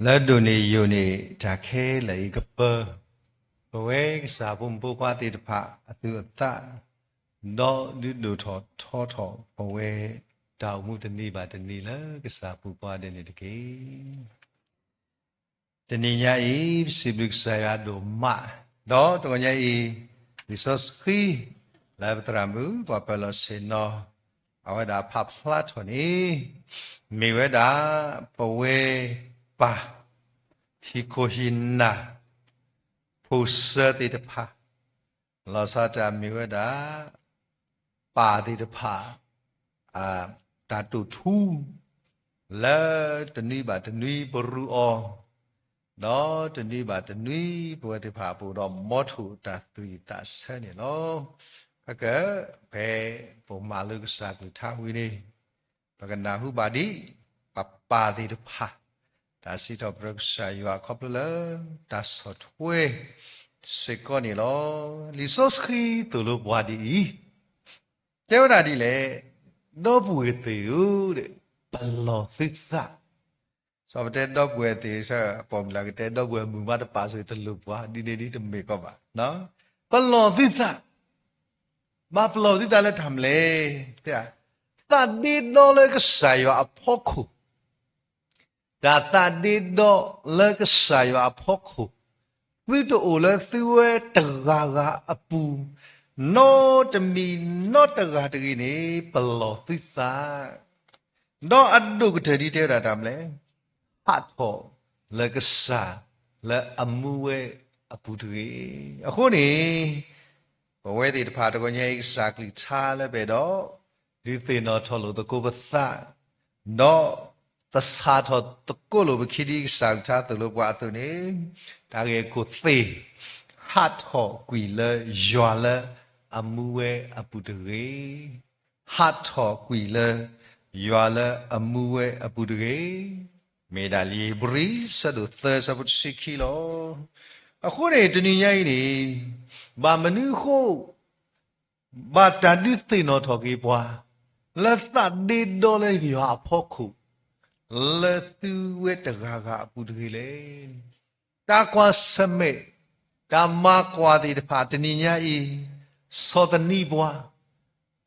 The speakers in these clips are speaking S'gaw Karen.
လၢဒိၣ်န့ၢ်ယိာ်န့ၢ်တၢ်ခဲလၢာ်အံၤကပၢၤ ပဝဲကစၢ်ဖိမုၣ်ဖိခွါသ့ၣ်တဖၣ်အသူၣ်အသး, ဒီးဒုးဒိၣ်ထီၣ်ထီထီၣ်ပဝဲတၢ်အိၣ်မူတနံၤဘၣ်တနံၤလၢကစၢ်ပူၤကွံာ်ဒဲးန့ၣ်တက့ၢ်. တနံၤညါအံၤ ပစံးဘျုးကစၢ်ယွၤဒိၣ်မး, ဒီးတဂီၤညါအံၤ လံာ်စီဆှံ လၢပသရၣ်မုၣ် ပှၤပၢၤလီၢ်ဆ့ၣ်နီၤ အဝဲဒၣ်ဖးဖျါထီၣ်န့ၣ် မ့ၢ်ဝဲဒၣ် ပဝဲပၢ် ဟံၣ်ခိၣ်ဟံၣ်နၢ် ဖိစၢၤသ့ၣ်တဖၣ် လီၤဆီဒၣ်တၢ်မ့ၢ်ဝဲဒၣ် ပၢ်သ့ၣ်တဖၣ် တၢ်တိာ်ထူ လၢတနွံဘၣ်တနွံပရူးအီၤ, ဒီးတနွံဘၣ်တနွံပဝဲသ့ၣ်တဖၣ်အပူၤဒီး မ်ထူၣ်တၢ်သူၣ်ဝံၣ်သးဆၢန့ၣ်လီၤ. ခဲကနံၣ် ဖဲပမၤလိကစၢ်ကလုၢ်ကထါဝံၤန့ၣ် ပကနၢ်ဟူဘၣ်ဒ် ပပၢ်သ့ၣ်တဖၣ် တၢ်စံးထီၣ်ပတြၢၤကစၢ်ယွၤခီဖျိလၢ တၢ်ဆီၣ်ထွဲ စ့ၢ်ကီးန့ၣ်လီၤ. လံာ်စီဆှံသိၣ်လိပှၤဒ်အံၤ, တဲဝဲဒၣ်ဒ်လဲၣ်, ဒီပုၢ်ဝဲၢ်သ့ၣ်ဧၢ, ပလီၢ်သုသး, စီၤပတဲဒီပုၢ်ဝဲၢ်သ့ၣ် အပိာ်မုၣ်လၢကတဲဒီပုၢ်ဝဲၢ်မုၣ်မးတပာ်စ့ၢ်တလိၣ်ပှၤ ဒ်န့ၣ်ဒ်တမ့ၢ်ကီးဘၣ်, ပလီၢ်သုသး, ဘၣ်ပလီၢ်သုသးလၢတၢ်မနုၤလဲၣ်, သးဒ့ဒီလၢကစၢ်ယွၤအဖီခိၣ် တၢ်သးဒ့ဒီလၢကစၢ်ယွၤအဖီခိၣ်, သုတအိၣ်လၢသုဝဲတဂၤဂၤအပူၤ, နီတမံၤနီတဂၤတဂ့ၤန့ၣ် ပလီၢ်သုသး, ဒီးအဒိၣ်ကတၢၢ်ဒ်တဲဝဲဒၣ်တၢ်မနုၤလဲၣ်, ဟးထီၣ်လၢကစၢ်လၢအမူဝဲအပူၤတဂ့ၤ. အဃိန့ၣ် ပဝဲသ့ၣ်တဖၣ်တဂီၤညါအံၤ ကစၢ်ကလုၢ်ကထါလၢပအဲၣ်ဒိး ဒုးသ့ၣ်နီၣ်ထီၣ်လိာ်သကိးပသး, ဒီးသဆၣ်ထီၣ်သကိးလိာ်ပခံဒ်ကစၢ်ကလုၢ်ကထါသိၣ်လိပှၤအသိးန့ၣ်, တၢ်ဂ့ၢ်ခိၣ်သ့ၣ်, ဟးထီၣ်ကွံာ်လၢယွၤလၢအမူဝဲအပူၤတဂ့ၤ. ဟးထီၣ်ကွံာ်လၢယွၤလၢအမူဝဲအပူၤတဂ့ၤ. မ့ၢ်ဒၣ်လံာ်ဧ့ၤဘြံၤ ဆၢဒိၣ်သၢ ဆၢဖိတဆံခံလီၤ. အဃိန့ၣ် တနံၤညါအံၤန့ၣ် ဘၣ်မနုၤအဃိ ဘၣ်တၢ်ဒုးသ့ၣ်နီၣ်ထီၣ်က့ၤပှၤ လၢသးဒ့ဒီလၢယွၤအဖီခိၣ် လၢသုဝဲတဂၤဂၤအပူၤတဂ့ၤလဲၣ်. တၢ်ကွၢ်ဆၢၣ်မဲာ် တၢ်မၤကွၢ်သ့ၣ်တဖၣ်တနံၤညါအံၤ ဆီၣ်သနံးပှၤ,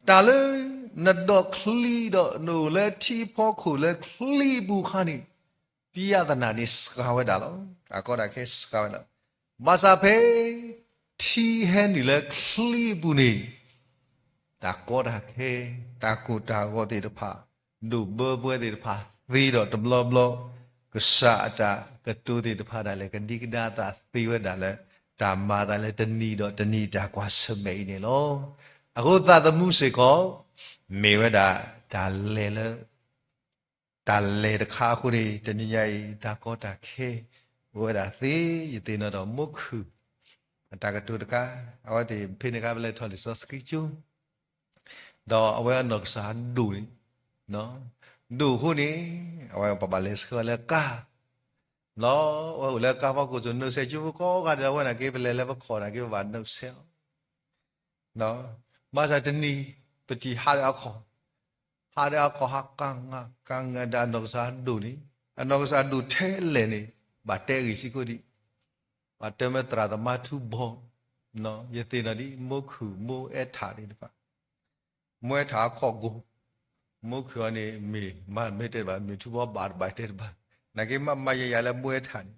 တၢ်လၢနဒိးချံဒီးနအိၣ်လၢထံဖီခိၣ်လၢချံအပူၤအခါန့ၣ် ပျၢ်သနာ်န့ၣ်စှၤဝဲဒၣ်လီၤ. တၢ်ကီတၢ်ခဲစှၤဝဲဒၣ်လီၤ. ဘၣ်ဆၣ်ဖဲ ထံဟဲနုာ်လၢချံအပူၤန့ၣ် တၢ်ကီတၢ်ခဲ တၢ်ကိၢ်တၢ်ဂီၤသ့ၣ်တဖၣ် ဒိၣ်ဘၢပဝဲသ့ၣ်တဖၣ်သ့ဒီးတဘျီဘျီ, ကစၢ်အတၢ်ကတိၤသ့ၣ်တဖၣ်ဒၣ်လဲာ် ကဒံကဒါအသးသ့ဝဲဒၣ်လၢ တၢ်မၤအသးလၢတနံၤဒီးတနံၤတၢ်ကွၢ်ဆၢၣ်မဲာ်အံၤန့ၣ်လီၤ. အဃိသးသမူစ့ၢ်ကီး မ့ၢ်ဝဲဒၣ်တၢ်လဲၤလၢ တၢ်လဲၤတခါအဃိန့ၣ် တနံၤညါအံၤ တၢ်ကီတၢ်ခဲ အိၣ်ဝဲဒၣ်သ့, ယသ့ၣ်နီၣ်ဒီးမိၢ်ခုၣ် အတၢ်ကတိၤတခါ, အဝဲသ့ၣ်ဖဲန့ၣ်အခါ ပလဲၤထီၣ်လံာ်စီဆှံကၠိ ဒီးအဝဲအနီၢ်ကစၢ်ဒိၣ်န့ၣ်, ဒိၣ်အဃိန့ၣ် အဝဲပဘၣ်လဲၤဆှၢလၢကါ, လီၤ, အဝဲအိၣ်လၢကါဖီခိၣ်စိၤ နီၢ်ဆဲးကၠိဖိကိးဂၤဒဲး အဝဲနာ်က့ ပလဲၤလၢပခီၣ်နာ်က့ ပဘၣ်နီၢ်ဆဲးလီၤ. ဘၣ်ဆၣ်တနံၤ ပထံၣ်ဟးဒီးအခီၣ်, ဟးဒီးအခီၣ် ဟးကါငါကါငါဒီးအနီၢ်ကစၢ်ဒိၣ်န့ၣ်, အနီၢ်ကစၢ်ဒိၣ်ထဲလဲၣ်န့ၣ် ဘၣ်တဲဂ့ၢ်စ့ၢ်ကီးဒံး, ဘၣ်တဲမ့ၢ်သရၣ်သမါထူဘီ, ယသ့ၣ်နီၣ်ဒံး မိၢ်ခုၣ်မိၢ်အဲၣ်ထးသ့ၣ်တဖၣ် မိၢ်အဲၣ်ထးအခီၣ်ကိၤ, မိၢ်ခုၣ်အီၤန့ၣ် မ့ၢ်မၤမ့ၢ်တဲတဘၣ် မ့ၢ်ထူဘီဘၣ်တဘၣ်တဲတဘၣ်, နာ်က့မးမၤယၤယၤလၢမိၢ်အဲၣ်ထး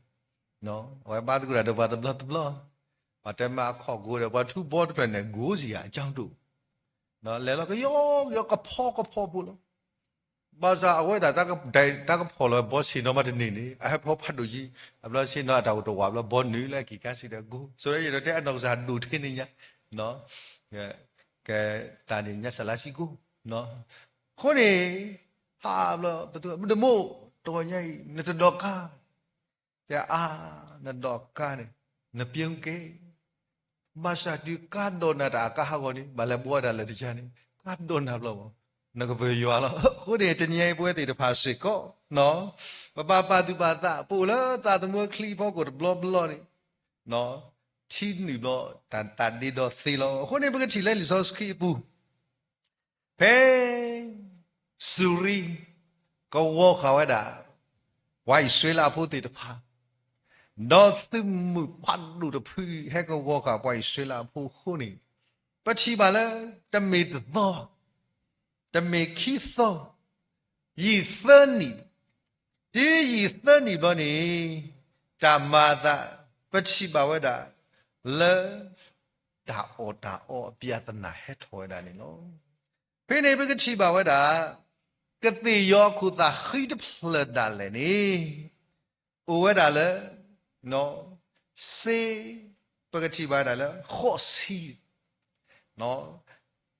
န့ၣ်, အဝဲဘါသကိးတၢ်ဒီးပှၤတဘျီတဘျီ, ပှၤတဲမ့ၢ်အခီၣ်ကိၤဒီး ပှၤထူဘီတဖျၢၣ်န့ၣ် ကိၤစံယၤအကၠီဒိၣ်, လဲၤလီၤကယီကယီကဖီကဖီဖိလီၤ. ဘၣ်ဆၣ်အဝဲဒၣ် တၢ်ကဖီၣ်လီၤဘီဆ့ၣ်နီၤမးတန့ၢ်န့ၣ် အဟဲဖီဖးဒိၣ်ကံ, အဘျီဆ့ၣ်နီၤအတၢ်အိၣ်တဝးဘျီ ဘီနုာ်လၢအကံၢ်ကါစံးဒီးကိၤ, ဆိဒီးယဒိးတဲအနီၢ်ကစၢ်ဒိၣ်ထဲန့ၣ်ညါ, ကဲသးန့ၣ်ညါစၢ်လါစံကိၤ, အဃိန့ၣ် ဟးဘျီ ပတမ့ၢ်တဂီၤညါအံၤ နတဒိးကါ တဲအါ, နဒိးကါန့ၣ် နပျဲကဲ, ဘၣ်ဆၣ်တုၤကါဒိးနၤတၢ်အကါဟးဂီၤန့ၣ် ဘၣ်လဲၤဘှီတၢ်လၢာ်တယါန့ၣ် ကါဒိးနၤဘျီဘၣ်, နကပၢၤယွၤလီၤ. အဃိန့ၣ် တနံၤအံၤပဝဲသ့ၣ်တဖၣ်စ့ၢ်ကီး ပဘၣ်ပာ်သူၣ်ပာ်သး ပအိၣ်လၢသးသမူချံဖီခိၣ်တဘျီဘျီန့ၣ်, ထံနုာ်ဘျီ တၢ်သးဒ့ဒီသ့လီၤ. အဃိန့ၣ် ပကထံၣ်လၢလံာ်စီဆှံအပူၤ ဖဲ စူၤရံ ကဝီၤဃာ်ဝဲဒၣ် ပှၤအံၣ်စရ့လးဖိသ့ၣ်တဖၣ်, ဒီးသုးမုၢ်ဖးဒိၣ်တဖုဟဲကဝီၤဃာ်ပှၤအံၣ်စရ့လးဖိအဃိန့ၣ်, ပထံၣ်ဘၣ်လၢ တမ့ၢ်တသီ, တမ့ၢ်ခံသီ, ယံာ်သၢနံၣ်, တုၤယံာ်သၢနံၣ်ဘျီန့ၣ်, တၢ်မၤအသး ပထံၣ်ဘၣ်ဝဲဒၣ် လၢ တၢ်အီၣ်တၢ်အီအပြဿနာဟဲထီၣ်ဝဲဒၣ်န့ၣ်လီၤ. ဖဲန့ၣ်ပကထံၣ်ဘၣ်ဝဲဒၣ် ကသ့ၣ်ယီၤအခိၣ်သးဃံတဖျၢၣ်ဒၣ်လဲာ်န့ၣ် အိၣ်ဝဲဒၣ်လၢ စ့, ပကထံၣ်ဘၣ်ဝဲဒၣ်လၢ ဃိးဆံ,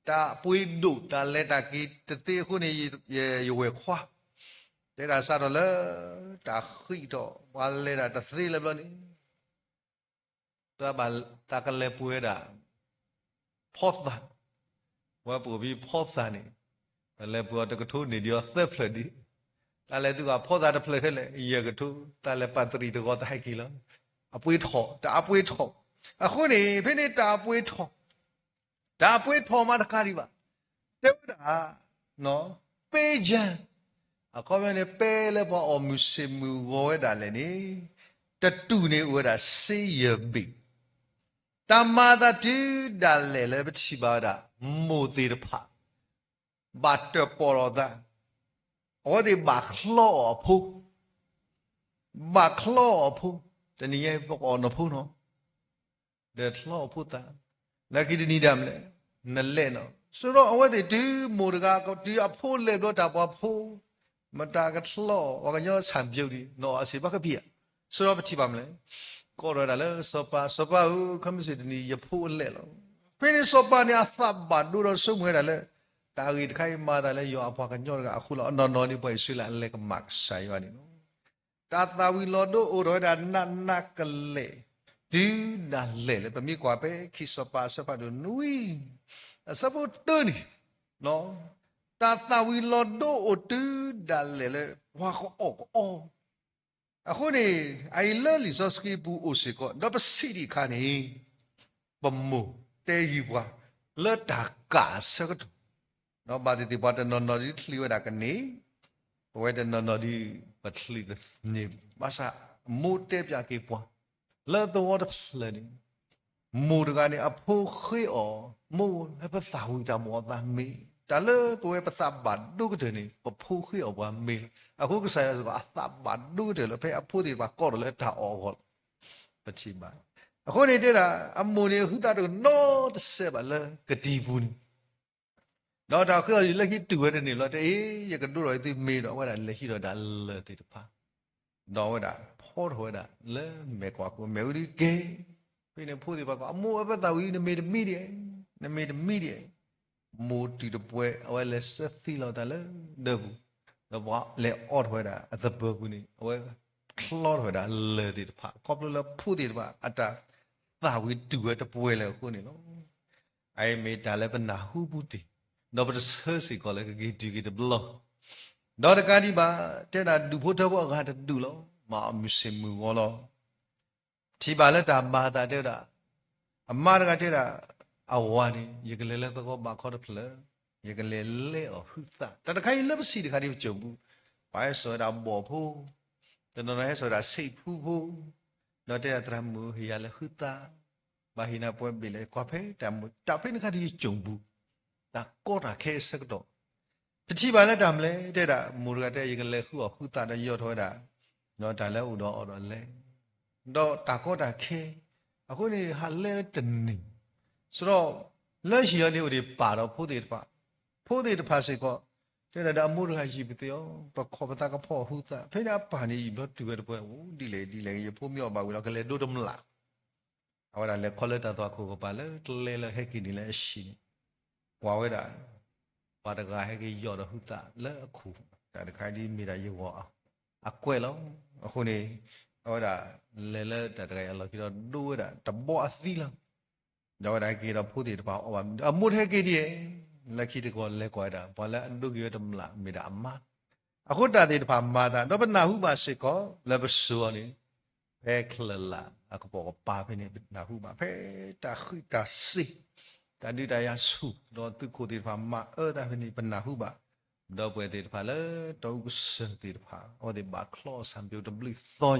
တၢ်ပှ့ၤဒိၣ်တၢ်လဲၤတၢ်က့ၤတသ့အဃိန့ၣ် ယဝဲၢ်ခွါ တဲဒၣ်စးထီၣ်လၢ တၢ်ဃံးထီၣ် ပှၤလဲၤတၢ်တသ့လၢၤဘျီန့ၣ် သးကလဲၤပှ့ၤဝဲဒၣ် ဖီသၣ်, ဝဲပှ့ၤဖီသၣ်န့ၣ် ပလဲၤပှ့ၤအီၤတကထိန့ၣ်ဒံးအီၤသၢဖျၢၣ်ဒံး, တၢ်လဲၤသုးကဖီသၣ်တဖျၢၣ်ထဲလဲၣ် ယဲၢ်ကထိ, တၢ်လဲၤပာ်တရံးတဂီၤတဟဲက့ၤလီၤ, အပှ့ၤထီၣ် တၢ်အပှ့ၤထီၣ်, အဃိန့ၣ် ဖဲန့ၣ်တၢ်အပှ့ၤထီၣ်, တၢ်အပှ့ၤထီၣ်မးတခါဒံးဘၣ်, တဲဝဲဒၣ် ပဲယၢ်, အခီပညီန့ၣ် ပဲလၢပှၤအီၣ်မုၢ်ဆ့ၣ်မုၢ်ဂီၤဝဲဒၣ်လဲာ်န့ၣ်, တတူၢ်န့ၣ်အိၣ်ဝဲဒၣ်စ့ယဲၢ်ဘ့ၣ်, တၢ်မၤအသးတုၤဒၣ်လဲာ်လၢပထံၣ်ဘၣ်ဝဲဒၣ် မိၢ်သ့ၣ်တဖၣ် ဘၣ်တၢၣ်ပီၣ်ထီၣ်အသး, အဝဲသ့ၣ်ဘၣ်ချီအီၤအဖိ, ဘၣ်ချီအီၤအဖိ, တနံၤညါပကအီၣ်နဖိနီၤ ဒီးချီအီၤဖိသၣ်, လၢခံတနံၤဒၣ်မလဲၣ်, နလဲၣ်နီၤ, ဆိဒီးအဝဲသ့ၣ်တုၤမိၢ်တဂၤ တုၤအဖိလဲၤဘျီတၢ်ပှၤဖိ, မတၤကချီအီၤ ပှၤကညီဆၣ်ဘျိးဒံး နီၢ်အီၣ်စ့ၢ်ဘၣ်ကပံာ်ဧါ, ဆိဒီးပထံၣ်ဘၣ်မလဲၣ်, ကိးထီၣ်ဝဲဒၣ်လၢစီၤပၤ, စီၤပၤဧၢ, ခဲမုၢ်ဆ့ၣ်တနံၤ ယဖိအလဲၣ်လီၤ. ဖဲန့ၣ်စီၤပၤန့ၣ်အသးဘၣ်ဒိဒီးဆိကမိၣ်ဝဲဒၣ်လၢ တၢ်ဂ့ၢ်တခါအံၤမၤအသးလၢယွၤအပှၤကညီတဂၤအဃိလီၤ. အနီၢ်နီၢ်ဒ်ပှၤအံၣ်စရ့လးအလဲၤကမၣ်ကစၢ်ယွၤန့ၣ်လီၤ. တၢ်သၣ်ဝံၤလီၤဒိအိၣ်ထီၣ်ဝဲဒၣ်နးနးကလဲာ်, တုၤဒၣ်လဲာ်လၢပမ့ၢ်ကွၢ်ဖဲခံစီၤပၤအဆၢဖးဒိၣ်နွံ အဆၢဖိတၢန့ၣ်, တၢ်သၣ်ဝံၤလီၤဒိအိၣ်တုၤဒၣ်လဲာ်လၢပှၤကအီၣ်ကအီ, အဃိန့ၣ် အအံၤလၢလံာ်စီဆှံပူၤအိၣ်စ့ၢ်ကီး ဒီးပစံးဒံးအခါန့ၣ် ပမိၢ်တဲယုာ်ပှၤ လၢတၢ်ကၣ်အဆၢကတီၢ်, ဒီးဘၣ်သ့ၣ်သ့ၣ်ပှၤတနီၤနီၤဒ်ချံးဝဲဒၣ်ကန့ၢ်, ပဝဲတနီၤနီၤဒ်ပချံးတန့ၢ်ဘၣ်ဆၣ် မိၢ်တဲပၠးက့ၤပှၤ လၢသဝီတဖျၢၣ်န့ၣ် မိၢ်တဂၤန့ၣ် အဖိဃ့အီၤ, မိၢ်ဧၢ ပသၣ်ဝံၤတၢ်မ့ၢ်အသးမ့ၢ်, တၢ်လၢပဝဲပသးဘၣ်ဒိကတၢၢ်န့ၣ် ပဖိဃ့အီၤပှၤမ့ၢ်လီၤ. အဃိကစၢ်ယွၤစ့ၢ်ကီးအသးဘၣ်ဒိကတၢၢ်လၢဖဲအဖိသ့ၣ်တဖၣ်ကိးထီၣ်လၢတၢ်အီၣ်အဂီၢ်လီၤ. ပထံၣ်ဘၣ်, အဃိန့ၣ်တဲဒၣ် အမိၢ်န့ၣ်ဟုသးတနီတစဲးဘၣ်လၢကတံၤပူၤန့ၣ် ဒီးတၢ်ဃ့အီၤလၢခံတုၤဝဲတန့ၢ်ဘျီ တအ့ၣ် ယကဒိၣ်ထီၣ်သုမ့ၢ်ဒီး အဝဲဒၣ်လဲၤဟံးထီၣ်ဒၣ်လၢၢ်သ့ၣ်တဖၣ်, ဒီးအဝဲဒၣ်ဖီထီၣ်ဝဲဒၣ်လၢမဲာ်ကွၢ်ခိၣ် မဲာ်ဝံၤဒ်က့ၤ, ဖဲန့ၣ်ဖိသ့ၣ်တဖၣ်ကိး အမိၢ်ဧၢ ပသၣ်ဝံၤ နမ့ၢ်တမံဒံး, နမ့ၢ်တမံဒံး, မိၢ်တုၤတပှဲၤ အဝဲလဲၤဆှၢသံလီၤသးလၢဒၢးပူၤ, ဒီးပှၤလဲၤအီထီၣ်ဝဲဒၣ်အသပၢၤပူၤန့ၣ် အဝဲချီထီၣ်ဝဲဒၣ်လၢၢ်သ့ၣ်တဖၣ် ခီဖျိလၢဖိသ့ၣ်တဖၣ် အတၢ်သၣ်ဝံၤတုၤဝဲတပှဲၤလၢၤအဃိန့ၣ်လီၤ. အအံၤမ့ၢ်တၢ်လၢပနၢ်ဟူပူၤတ့ၢ်, ဒီးပတဆၢစ့ၢ်ကီးလၢကက့ၤတုၤက့ၤတဘျီ, ဒီးတကးဒံးဘၣ် တဲဒၣ်ဒူၣ်ဖိထၢဖိအဂၤတဒူၣ်လီၤ, မၤအီၣ်မုၢ်ဆ့ၣ်မုၢ်ဂီၤလီၤ. ထံၣ်ဘၣ်လၢတၢ်မၤအသးတဲဝဲဒၣ်, အမါတဂၤတဲဒၣ်, အဝၤန့ၣ် ယကလဲၤလၢသဝီဘးခီတဖျၢၣ်, ယကလဲၤလဲအီၣ်ဟုသၣ်, တၢ်တခါအံၤလၢပစံးတခါဒ်ပစိာ်ပူၤ, ပှၤဟဲစိာ်ဝဲဒၣ်ဘီၣ်ဖိ, တနီၤနီၤဟဲစိာ်ဝဲဒၣ်ဆံးဖူဖိ, ဒီးတဲဒၣ်သရၣ်မုၣ်ဧၢ ဟ့ၣ်ယၤလဲၤဟုသၣ်, ဘၣ်ဟ့ၣ်နၤပှဲၤဘ့ၣ်လဲၣ် ကွၢ်ဖဲတၢ်မုာ် တၢ်ဖဲန့ၣ်ခါဒ်ယစိာ်ပူၤ, တၢ်ကီတၢ်ခဲအဆၢကတီၢ် ပထံၣ်ဘၣ်လၢတၢ်မနုၤလဲၣ် တဲဒၣ် မိၢ်တဂၤတဲ ယကလဲၤဃုအီၣ်ဟုသၣ်ဒီးယီၢ်ထီၣ်ဝဲဒၣ်, ဒီးတၢ်လၢအအိၣ်ဒီးအီၤဒီးလဲၤ, ဒီးတၢ်ကီတၢ်ခဲ, အဃိန့ၣ် ဟးလဲၤတန့ၢ်, စရီ, လၢဟံၣ်အီၤန့ၣ်အိၣ်ဒံးပၢ်ဒီးဖိသ့ၣ်တဖၣ်, ဖိသ့ၣ်တဖၣ်စ့ၢ်ကီး, တဲဒၣ်ဒီးအမိၢ်တဂၤယံာ်ပသ့ၣ်အီၤ, ပခီၣ်ပသးကဖီအီၣ်ဟုသၣ်, ဖဲန့ၣ်အပၢ်န့ၣ်ယံာ်ဘျီတုၤဝဲတပှဲၤ, အိၣ်ဒ်လဲၣ်ဒ်လဲၣ် ယဖိမ့ၢ်အီၣ်ဘၣ်ဝံၤလီၤ ကလဲၤဒိတမျၢ် အဝဲဒၣ်လဲၤခီလၢတၢ်သွၣ်ခိၣ်ကပၤလၢကျဲလၢဟဲက့ၤန့ၣ်လၢအဟံၣ်န့ၣ်, ကွၢ်ဝဲဒၣ်, ပှၤတဂၤဟဲက့ၤယီၢ်ဒီးဟုသၣ်လၢအခိၣ်, တၢ်တခါဒ်မ့ၢ်ဒၣ်ယဂီၢ်အကွဲၢ်လီၤ. အဃိန့ၣ်, အဝဲဒၣ်လဲၤလၢတၢ်တဂၤအံၤအလီၢ်ခံဒီးဒိဝဲဒၣ်တဘီအသံလီၤ. ဒီးအဝဲဒၣ်ဟဲက့ၤဒီးဖိသ့ၣ်တဖၣ်အီၣ်ဘၣ်မနုၤ, အမိၢ်တဟဲက့ၤဒ်အံၤ, လၢခံတကီၢ်လဲၤကွၢ်ဝဲဒၣ် ပှၤလၢအဒိက့ၤဝဲတမျၢ်မ့ၢ်ဒၣ်အမါ အဃိတၢ်သ့ၣ်တဖၣ်မၤသး ဒီးပနၢ်ဟူဘၣ်စ့ၢ်ကီးလၢပစိၤအီၤန့ၣ်, ဖဲချၢၣ်လၣ်အကပိာ်ကပၤဖဲန့ၣ် ပနၢ်ဟူဘၣ် ဖဲတၢ်ဃံးတၢ်စ့ၤ, တၢ်ဒုးတၢ်ယၤဆူၣ် ဒီးသုးခိၣ်သ့ၣ်တဖၣ်မၤအၢသးဖဲန့ၣ် ပနၢ်ဟူဘၣ် ဒီပုၢ်ဝဲၢ်သ့ၣ်တဖၣ်လၢတီအူကစၢၢ်သ့ၣ်တဖၣ် အဝဲသ့ၣ်ဘၣ်ချီအီၣ်ဆၣ်မံၤတဘျုးသီ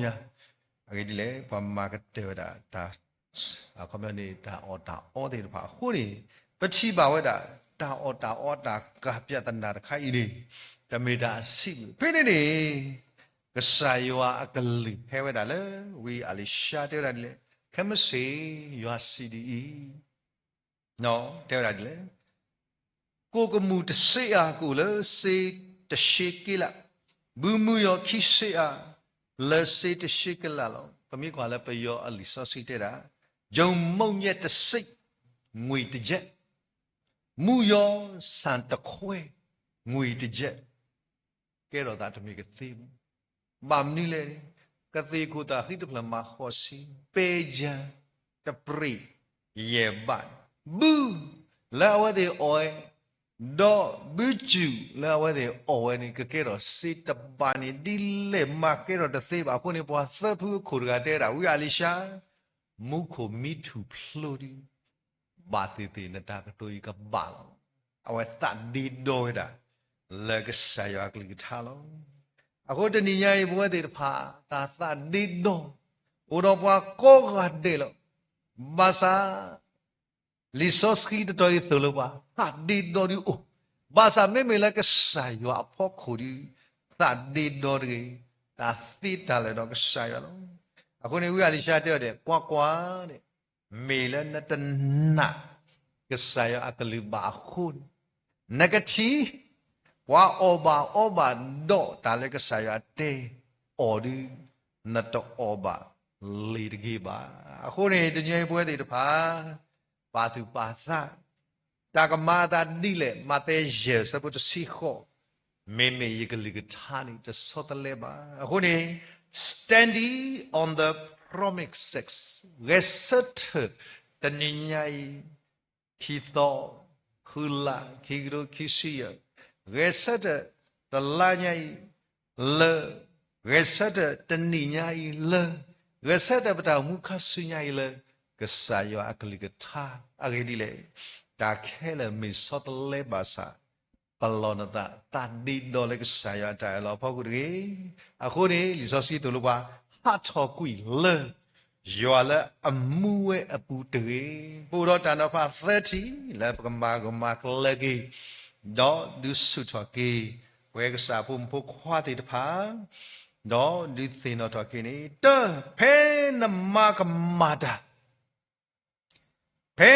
ညါ, အဂ့ၢ်ဒ်လဲၣ် ပှၤမၤကတၢၢ်ဝဲဒၣ်တၢ် အခီပညီန့ၣ် တၢ်အီၣ်တၢ်အီသ့ၣ်တဖၣ်အဃိန့ၣ်, ပထံၣ်ဘၣ်ဝဲဒၣ် တၢ်အီၣ်တၢ်အီတၢ်ကၤပြဿနာတခါအံၤန့ၣ် တမ့ၢ်တၢ်အဆံးဘၣ်. ဖဲန့ၣ်န့ၣ် ကစၢ်ယွၤအကလုၢ်ဟဲဝဲဒၣ်လၢ ဝံအလံၤၡါတဲဝဲဒၣ်ဒ်လဲၣ်, ခဲမုၢ်ဆ့ၣ်ယွၤစံးဒ်အံၤ, တဲဝဲဒၣ်ဒ်လဲၣ်, ကိၣ်ကမူၣ်တစ့အၤ ကအိၣ်လၢစ့တၡ့က့လး, ဘုမုၢ်ယီၤခံစ့အၤ လၢစ့တၡ့က့လးလီၤ. ပမ့ၢ်ကွၢ်လၢပယီၤအလံာ်စီဆှံတဲဒၣ်, ယုံမုန့်ညက်တစိတ် ငွေတစ်ကျပ်, မုၢ်ယီၤဆၣ်တခွဲ ငွေတစ်ကျပ်, ကဲထီၣ်သးတမ့ၢ်ကသ့ဘၣ်. ဘၣ်မနုၤလဲၣ်န့ၣ်, ကသ့ၣ်ခိၣ်သးဃံတဖျၢၣ်မၤဃိးဆံ, ပဲယၤတပြ့ၣ်ယဲၢ်ဘး, ဘုလၢအဝဲသ့ၣ်အီၣ်ဝဲ, ဒီးဘုစူၣ်လၢအဝဲသ့ၣ်အီၣ်ဝဲန့ၣ် ကကဲထီၣ်စ့တဘးန့ၣ် ဒ်လဲၣ်မၤကဲထီၣ်တသ့ဘၣ်. အဃိန့ၣ် ပှၤသၢဖုအခိၣ်တဂၤတဲဒၣ် ဝံအလံၤၡါ, မူခိၣ်မံထူၣ်ဖျိဒုး ဘၣ်သ့ၣ်သ့ၣ်နတၢ်ကတိၤအံၤကဘၣ်လီၤ. အဝဲသးဒ့ဒီဝဲဒၣ် လၢကစၢ်ယွၤအကလုၢ်ကထါလီၤ. အဃိတနံၤညါအံၤ ပဝဲသ့ၣ်တဖၣ် တၢ်သးဒ့ဒီ အိၣ်ဒီးပှၤကိးဂၤဒဲးလီၤ. ဘၣ်ဆၣ် လံာ်စီဆှံတတီၤအံၤသိၣ်လိပှၤ သးဒ့ဒီဒုးအိၣ်, ဘၣ်ဆၣ်မ့မ့ၢ်လၢကစၢ်ယွၤအဖီခိၣ်ဒုး သးဒ့ဒီတဂ့ၤ, တၢ်သ့တၢ်လၢာ်ဒီးကစၢ်ယွၤလီၤ. အဃိန့ၣ် ဝံအလံၤၡါတဲအီၤဒဲး ကွၢ်ကွၢ်, မ့ၢ်လၢနတနာ် ကစၢ်ယွၤအကလုၢ်ဘၣ်အဃိန့ၣ်, နကထံၣ် ပှၤအီၣ်ဘၣ်အီဘၣ်ဒီးတၢ်လၢကစၢ်ယွၤတဲအီၤဒုး နတအီၣ်ဘၣ်လံၤတဂ့ၤဘၣ်. အဃိန့ၣ် တနံၤအံၤပဝဲသ့ၣ်တဖၣ် ပာ်သူၣ်ပာ်သး တၢ်ကမၤအသးဒ်လဲၣ်, မးသဲယဲၢ်ဆၢဖိတဆံဃိး, မ့မ့ၢ်ယကလုၢ်ကထါန့ၣ် တဆီတလဲဘၣ်. အဃိန့ၣ် standing on the promises, ဂဲၤဆၢထၢၣ်တနံၤညါအံၤ, ခံသီ, ဃုလါ, ခံကထိခံဆံယဲၢ်, ဂဲၤဆၢထၢၣ်တလါညါအံၤလၢ, ဂဲၤဆၢထၢၣ်တနံၤညါအံၤလၢ, ဂဲၤဆၢထၢၣ်ပတၢ်အိၣ်မူခါဆူညါအံၤလၢ ကစၢ်ယွၤအကလုၢ်ကထါ, အဂ့ၢ်ဒ်လဲၣ်, တၢ်ခဲလၢာ်မ့ၢ်ဆီတလဲဘၣ်ဆၣ် ပလီၢ်နသး သးဒ့ဒီလၢကစၢ်ယွၤအတၢ်အၢၣ်လီၤအဖီခိၣ်တဂ့ၤ. အဃိန့ၣ် လံာ်စီဆှံသိၣ်လိပှၤ ဟးထီၣ်ကွံာ်လၢ ယွၤလၢအမူဝဲအပူၤတဂ့ၤ. ပအိၣ်ဒီးတၢ်နီၤဖးသၢထံၣ် လၢပကမၤကမၤကျၢၤက့ၤ, ဒီးဒုးဆူၣ်ထီၣ်က့ၤ ပဝဲကစၢ်ဖိမုၣ်ဖိခွါသ့ၣ်တဖၣ်, ဒီးဒုးသ့ၣ်နီၣ်ထီၣ်က့ၤန့ၣ် တၢ် ဖဲနမၤကမၣ်တၢ် ဖဲ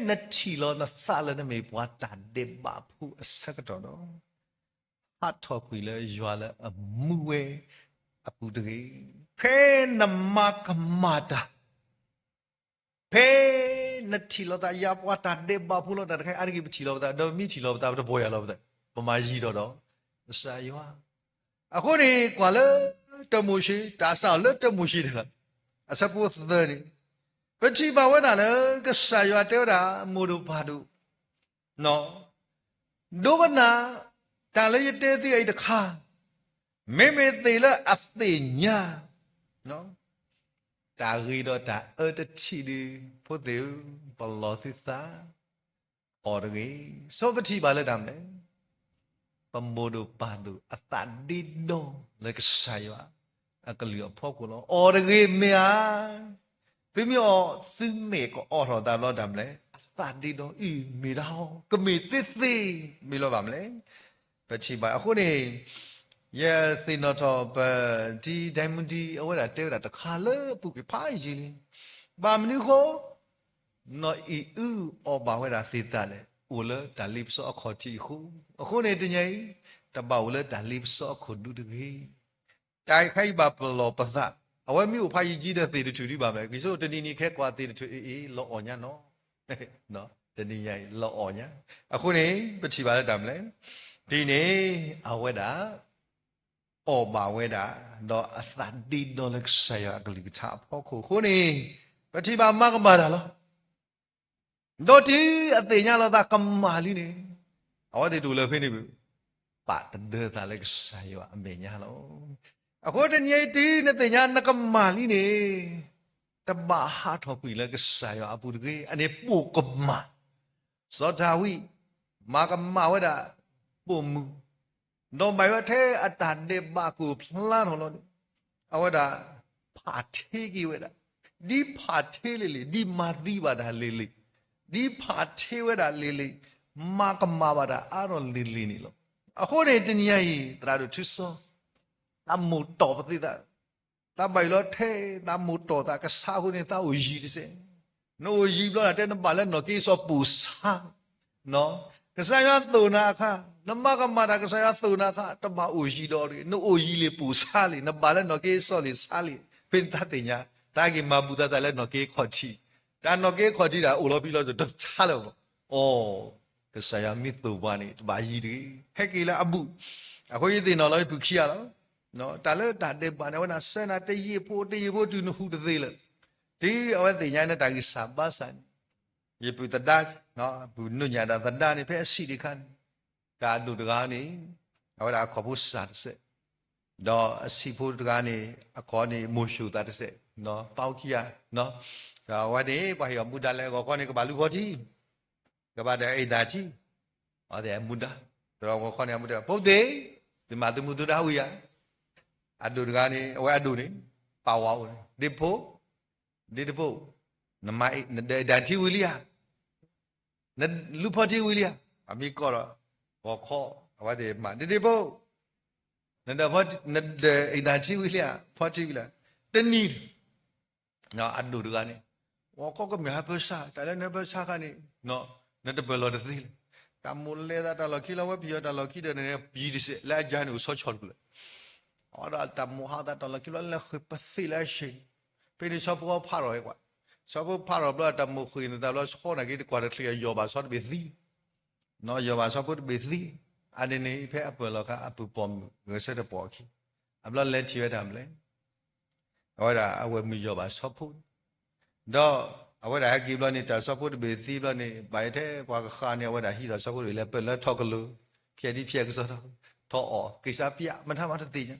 နထံၣ်လီၤနသးလၢနမ့ၢ်ပှၤတၢ်ဒဲးဘးဖိအဆၢကတီၢ်ဒီး, ဟးထီၣ်ကွံာ်လၢယွၤလၢအမူဝဲအပူၤတဂ့ၤ. ဖဲနမၤကမၣ်တၢ်, ဖဲနထံၣ်လီၤသး ယၤပှၤတၢ်ဒဲးဘးဖိလီၤ. တၢ်တခါအံၤ အါတက့ၢ်ပထံၣ်လီၤပသး, ဒီးပမ့ၢ်ထံၣ်လီၤပသး ပတပီၢ်ယၢ်လီၤပသး, ပမၤယံၤထီၣ်ဒီး ကစၢ်ယွၤ. အဃိန့ၣ် ကွၢ်လၢတၢမိၤၡ့, တၢ်စးလၢတၢမိၤၡ့န့ၣ်လီၤ. အဆၢဖိသၢန့ၣ်, ပထံၣ်ဘၣ်ဝဲဒၣ်လၢ ကစၢ်ယွၤတဲဝဲဒၣ် မိၢ်ဒိၣ်ပၢ်ဒိၣ်, ဒိကနၣ် တၢ်လၢယတဲသုအံၤတခါ, မ့မ့ၢ်သ့ၣ်လၢအသ့ၣ်ညါ တၢ်ဂ့ၤဒီးတၢ်အၢတထံၣ်ဒုး, ဖိသ့ၣ်ဧၢ, ပလီၢ်သုသး, အီၣ်တဂ့ၤ. ဆိပထံၣ်ဘၣ်လၢတၢ်မနုၤလဲၣ်, ပမိၢ်ဒိၣ်ပၢ်ဒိၣ်အသးဒ့ဒီလၢကစၢ်ယွၤအကလုၢ်အဖီခိၣ်လီၤ. အီၣ်တဂ့ၤမ့ၢ်ဧါ, သုမ့ၢ်အီၣ် သုမဲာ်ကအီၣ်ထီၣ်သးဘျီတၢ်မနုၤလဲၣ်, အသးဒ့ဒီအံၤမ့ၢ်ဒၣ်အီၤ, ကမ့ၢ်သ့သ့, မ့ၢ်လီၤဘၣ်မနုၤလဲၣ်. ပထံၣ်ဘၣ်အဃိန့ၣ်, ယသ့ၣ်နီၣ်ထီၣ်ပ ဒ်ဒဲမူဒံ အဝဲဒၣ်တဲဝဲဒၣ်တခါလၢအပူၤကွံာ်ဖးယံာ်လံ, ဘၣ်မနုၤအဃိ နီၢ်အံၣ်အုအီၣ်ဘၣ်ဝဲဒၣ်သ့ၣ်သၣ်လဲၣ်, အိၣ်လၢတၢ်လ့ပစီအခီၣ်ထံးအဃိ, အဃိန့ၣ်တနံၤအံၤ, တဘၣ်အိၣ်လၢတၢ်လ့ပစီအခီၣ်ဒူတဂ့ၤ. တၢ်အံၤခဲအံၤဘၣ်ပလီၢ်ပသး, အဝဲမ့ၢ်အိၣ်ဖးယံာ်ယံာ်ဒီးသ့ၣ်တထူၣ်ဒံးဘၣ်မနုၤလဲၣ်, က့ၤဆိတနံၤနံၤခဲကွၢ်သ့ၣ်တထူၣ်အံၤအံၤ လီၤအီၣ်ညါနီၤ, တနံၤညါအံၤ လီၤအီၣ်ညါ. အဃိန့ၣ် ပထံၣ်ဘၣ်လၢတၢ်မနုၤလဲၣ်, ဒ်န့ၣ် အဝဲဒၣ် အီၣ်ဘၣ်ဝဲဒၣ်, ဒီးအသးဒ့ဒီလၢကစၢ်ယွၤအကလုၢ်ကထါအဖီခိၣ်အဃိန့ၣ်, ပထံၣ်ဘၣ်မၤကမၣ်တၢ်လီၤ. ဒီးတုၤအသ့ၣ်ညါလီၤသးကမၣ်လံန့ၣ်, အဝဲသ့ၣ်တအိၣ်လၢၤဖဲန့ၣ်ဘၣ်, ပာ်တဒၢသးလၢကစၢ်ယွၤအမဲာ်ညါလီၤ. အဃိတနံၤအံၤတုၤနသ့ၣ်ညါနကမၣ်လံန့ၣ်, တဘၣ်ဟးထီၣ်ကွံာ်လၢကစၢ်ယွၤအပူၤတဂ့ၤ. အန့ၣ်ပိာ်ကမၣ်, စီၤဒၤဝံး မၤကမၣ်ဝဲဒၣ်ပိာ်မုၣ် ဒီးဘၣ်ယွၤထဲအတၢ်ဒဲးဘးကအိၣ်ဖျါထီၣ်လီၤန့ၣ်, အဝဲဒၣ်ဖးထ့က့ၤဝဲဒၣ်, ဒ်ဖးထ့လံၤလံၤ, ဒ်မၤသံဘၣ်တၢ်လံၤလံၤ, ဒ်ဖးထ့ဝဲဒၣ်လံၤလံၤ, မၤကမၣ်ဘၣ်တၢ်အါထီၣ်လံၤလံၤန့ၣ်လီၤ. အဃိန့ၣ်တနံၤညါအံၤ သရၣ်ဒိၣ်ထူစီ သးမိၣ်တီၢ်ပသ့သး, သးဘၣ်ယိၣ်လီၤထဲ, သးမိၣ်တီၢ်သးကစၢ်အဃိန့ၣ် သးအိၣ်ယံၤတစဲး, နအိၣ်ယံၤဘျီဒၣ်တဲနဘၣ်လၢနီၢ်က့စီၤပိၢ်ဆါ ကစၢ်ယွၤသိၣ်နၤအခါ, နမၤကမၣ်တၢ်ကစၢ်ယွၤသိၣ်နၤအခါ တဘၣ်အိၣ်ယံၤဒီးတဂ့ၤ, နအိၣ်ယံၤလံၤပိၢ်ဆါလံၤ, နဘၣ်လၢနီၢ်က့စီၤလံၤဆါလံၤ, ဖဲန့ၣ်သးသ့ၣ်ညါ, သးက့ၤမၤဘူၣ်သးသးလၢနီၢ်က့ခီၣ်ထံး, တၢ်နီၢ်က့ခီၣ်ထံးဒၣ်အိၣ်လီၤဖဲလီၤတဆါလၢၤဘၣ်, အိ, ကစၢ်ယွၤမ့ၢ်သိၣ်ပှၤန့ၣ် တဘၣ်ယံၤတဂ့ၤ, ဟဲက့ၤလၢအဘူၣ်, အဃိယသ့ၣ်နီၣ်လီၤယဖုၣ်ခံဂၤလီၤ တၢ်လၢတၢ်ဒဲးဘးန့ၣ် အဝဲဒၣ်စဲနၤတယံာ်ဖိတယံာ်ဖိတုၤနဟူးတသ့လၢၤ, တုၤအဝဲသ့ၣ်ညါန့ၣ်တၢ်ဂံၢ်စၢ်ဘါစၢ်န့ၣ်, ယပုၢ်သဒါ, ပုၢ်နုာ်ညၣ်တၢ်သဒါန့ၣ် ဖဲအဆံးတခါန့ၣ်, တၢ်အဒိၣ်တဂၤန့ၣ်, အဝဲဒၣ်အခီၣ်ဖိစၢ်တစဲး, ဒီးအဆံးဖိတဂၤန့ၣ် အခီၣ်န့ၣ်မိၢ်ၡိၣ်သးတစဲး, ပၢ်အိၣ်ခံဂၤ, ဒီးအဝဲန့ၣ် ပှၤဟ့ၣ်အီၤမူဒါလၢဂီၤခီန့ၣ် ကဘၣ်လူၤဖီထံ ကဘၣ်ဒီးအ့ၣ်သၣ်ထံ, အဝဲသ့ၣ်မူဒါ, ဒီးဂီၤခီန့ၣ် အမူဒါ, ဖိသ့ၣ်, သုမၤသုမူသုဒါဝံၤဧါ, အဒိၣ်တဂၤန့ၣ် အဝဲအဒိၣ်န့ၣ်, ပာ်ဝဲအိၣ်န့ၣ်, ဒ့ဖိ, ဒ့တဖိ, နမၤအ့ၣ်, နဒီးအ့ၣ်သၣ်ထံဝံၤလံဧါ, နလူၤဖီထံဝံၤလံဧါ, အမ့ၢ်ကီၢ်ဒီး, ဂီၤခီ, အဝဲသ့ၣ်မၤ, ဒ့ဒ့ဖိ, နဒီး, နဒီးအ့ၣ်သၣ်ထံဝံၤလံဧါ, ဖီထံဝံၤလံ, တနံၤ အဒိၣ်တဂၤန့ၣ်, ဂီၤခီကမ့ၢ်ဟးပၢဆါ, တၢ်လၢနဟဲပၢဆါခါန့ၣ်, နတပၢၢ်လီၤတသ့လၢၤ, တၢ်မိၢ်လဲၤသးတၢ်လီၢ်ခံလီၤဝဲ ပယီၤတၢ်လီၢ်ခံဒီးန့ၣ် ပယံၤတစဲး လၢအယၤန့ၣ်အိၣ်ဆီဆီတကလုာ်, အဝဲဒၣ်တၢ်မိၢ်ဟးသးတၢ်လီၢ်ခံဘျီ လဲၤဃ့ၢ်ပသ့ၣ်လၢအဆံး, ဖဲန့ၣ်ဆီဖိဖးထီၣ်ဝဲကွၢ်, ဆီဖိဖးထီၣ်ဘျီ တၢ်မိၢ်ဃ့ၢ်န့ၢ်သးဘျီ ဆီနာ်က့တကွၢ်တချ့ ယီၢ်ဘၣ်ဆီတဘ့ၣ်သံ ယီၢ်ဘၣ်ဆီဖိတဘ့ၣ်သံ, အန့ၣ်န့ၣ် ဖဲအပၢၢ်လီၤခါ အပုၢ်ပိာ်မုၣ်ဂဲၤဆၢထၢၣ်ပိာ်အခံ, အဘျီလဲၤထံၣ်ဝဲတၢ်မနုၤလဲၣ်, အဝဲဒၣ်အဝဲၢ်မုၣ်ယီၢ်ဘၣ်ဆီဖိ, ဒီးအဝဲဒၣ်ဟဲက့ၤဘျီန့ၣ် တၢ်ဆီဖိတဘ့ၣ်သံဘျီန့ၣ် ဘၣ်ယိၣ်ထဲပှၤကဃၣ်န့ၣ် အဝဲဒၣ်ဟံးဒီးဆီဖိတဘ့ၣ် လဲၤပၢၢ်လၢထီၣ်ကလိၤ, ဖျဲးဒ်ဖျဲးကစီၣ်ထီၣ်, ထီၣ်အီၣ်က့ၤစးပျၢ် မတၤမးတသ့ၣ်ညါ,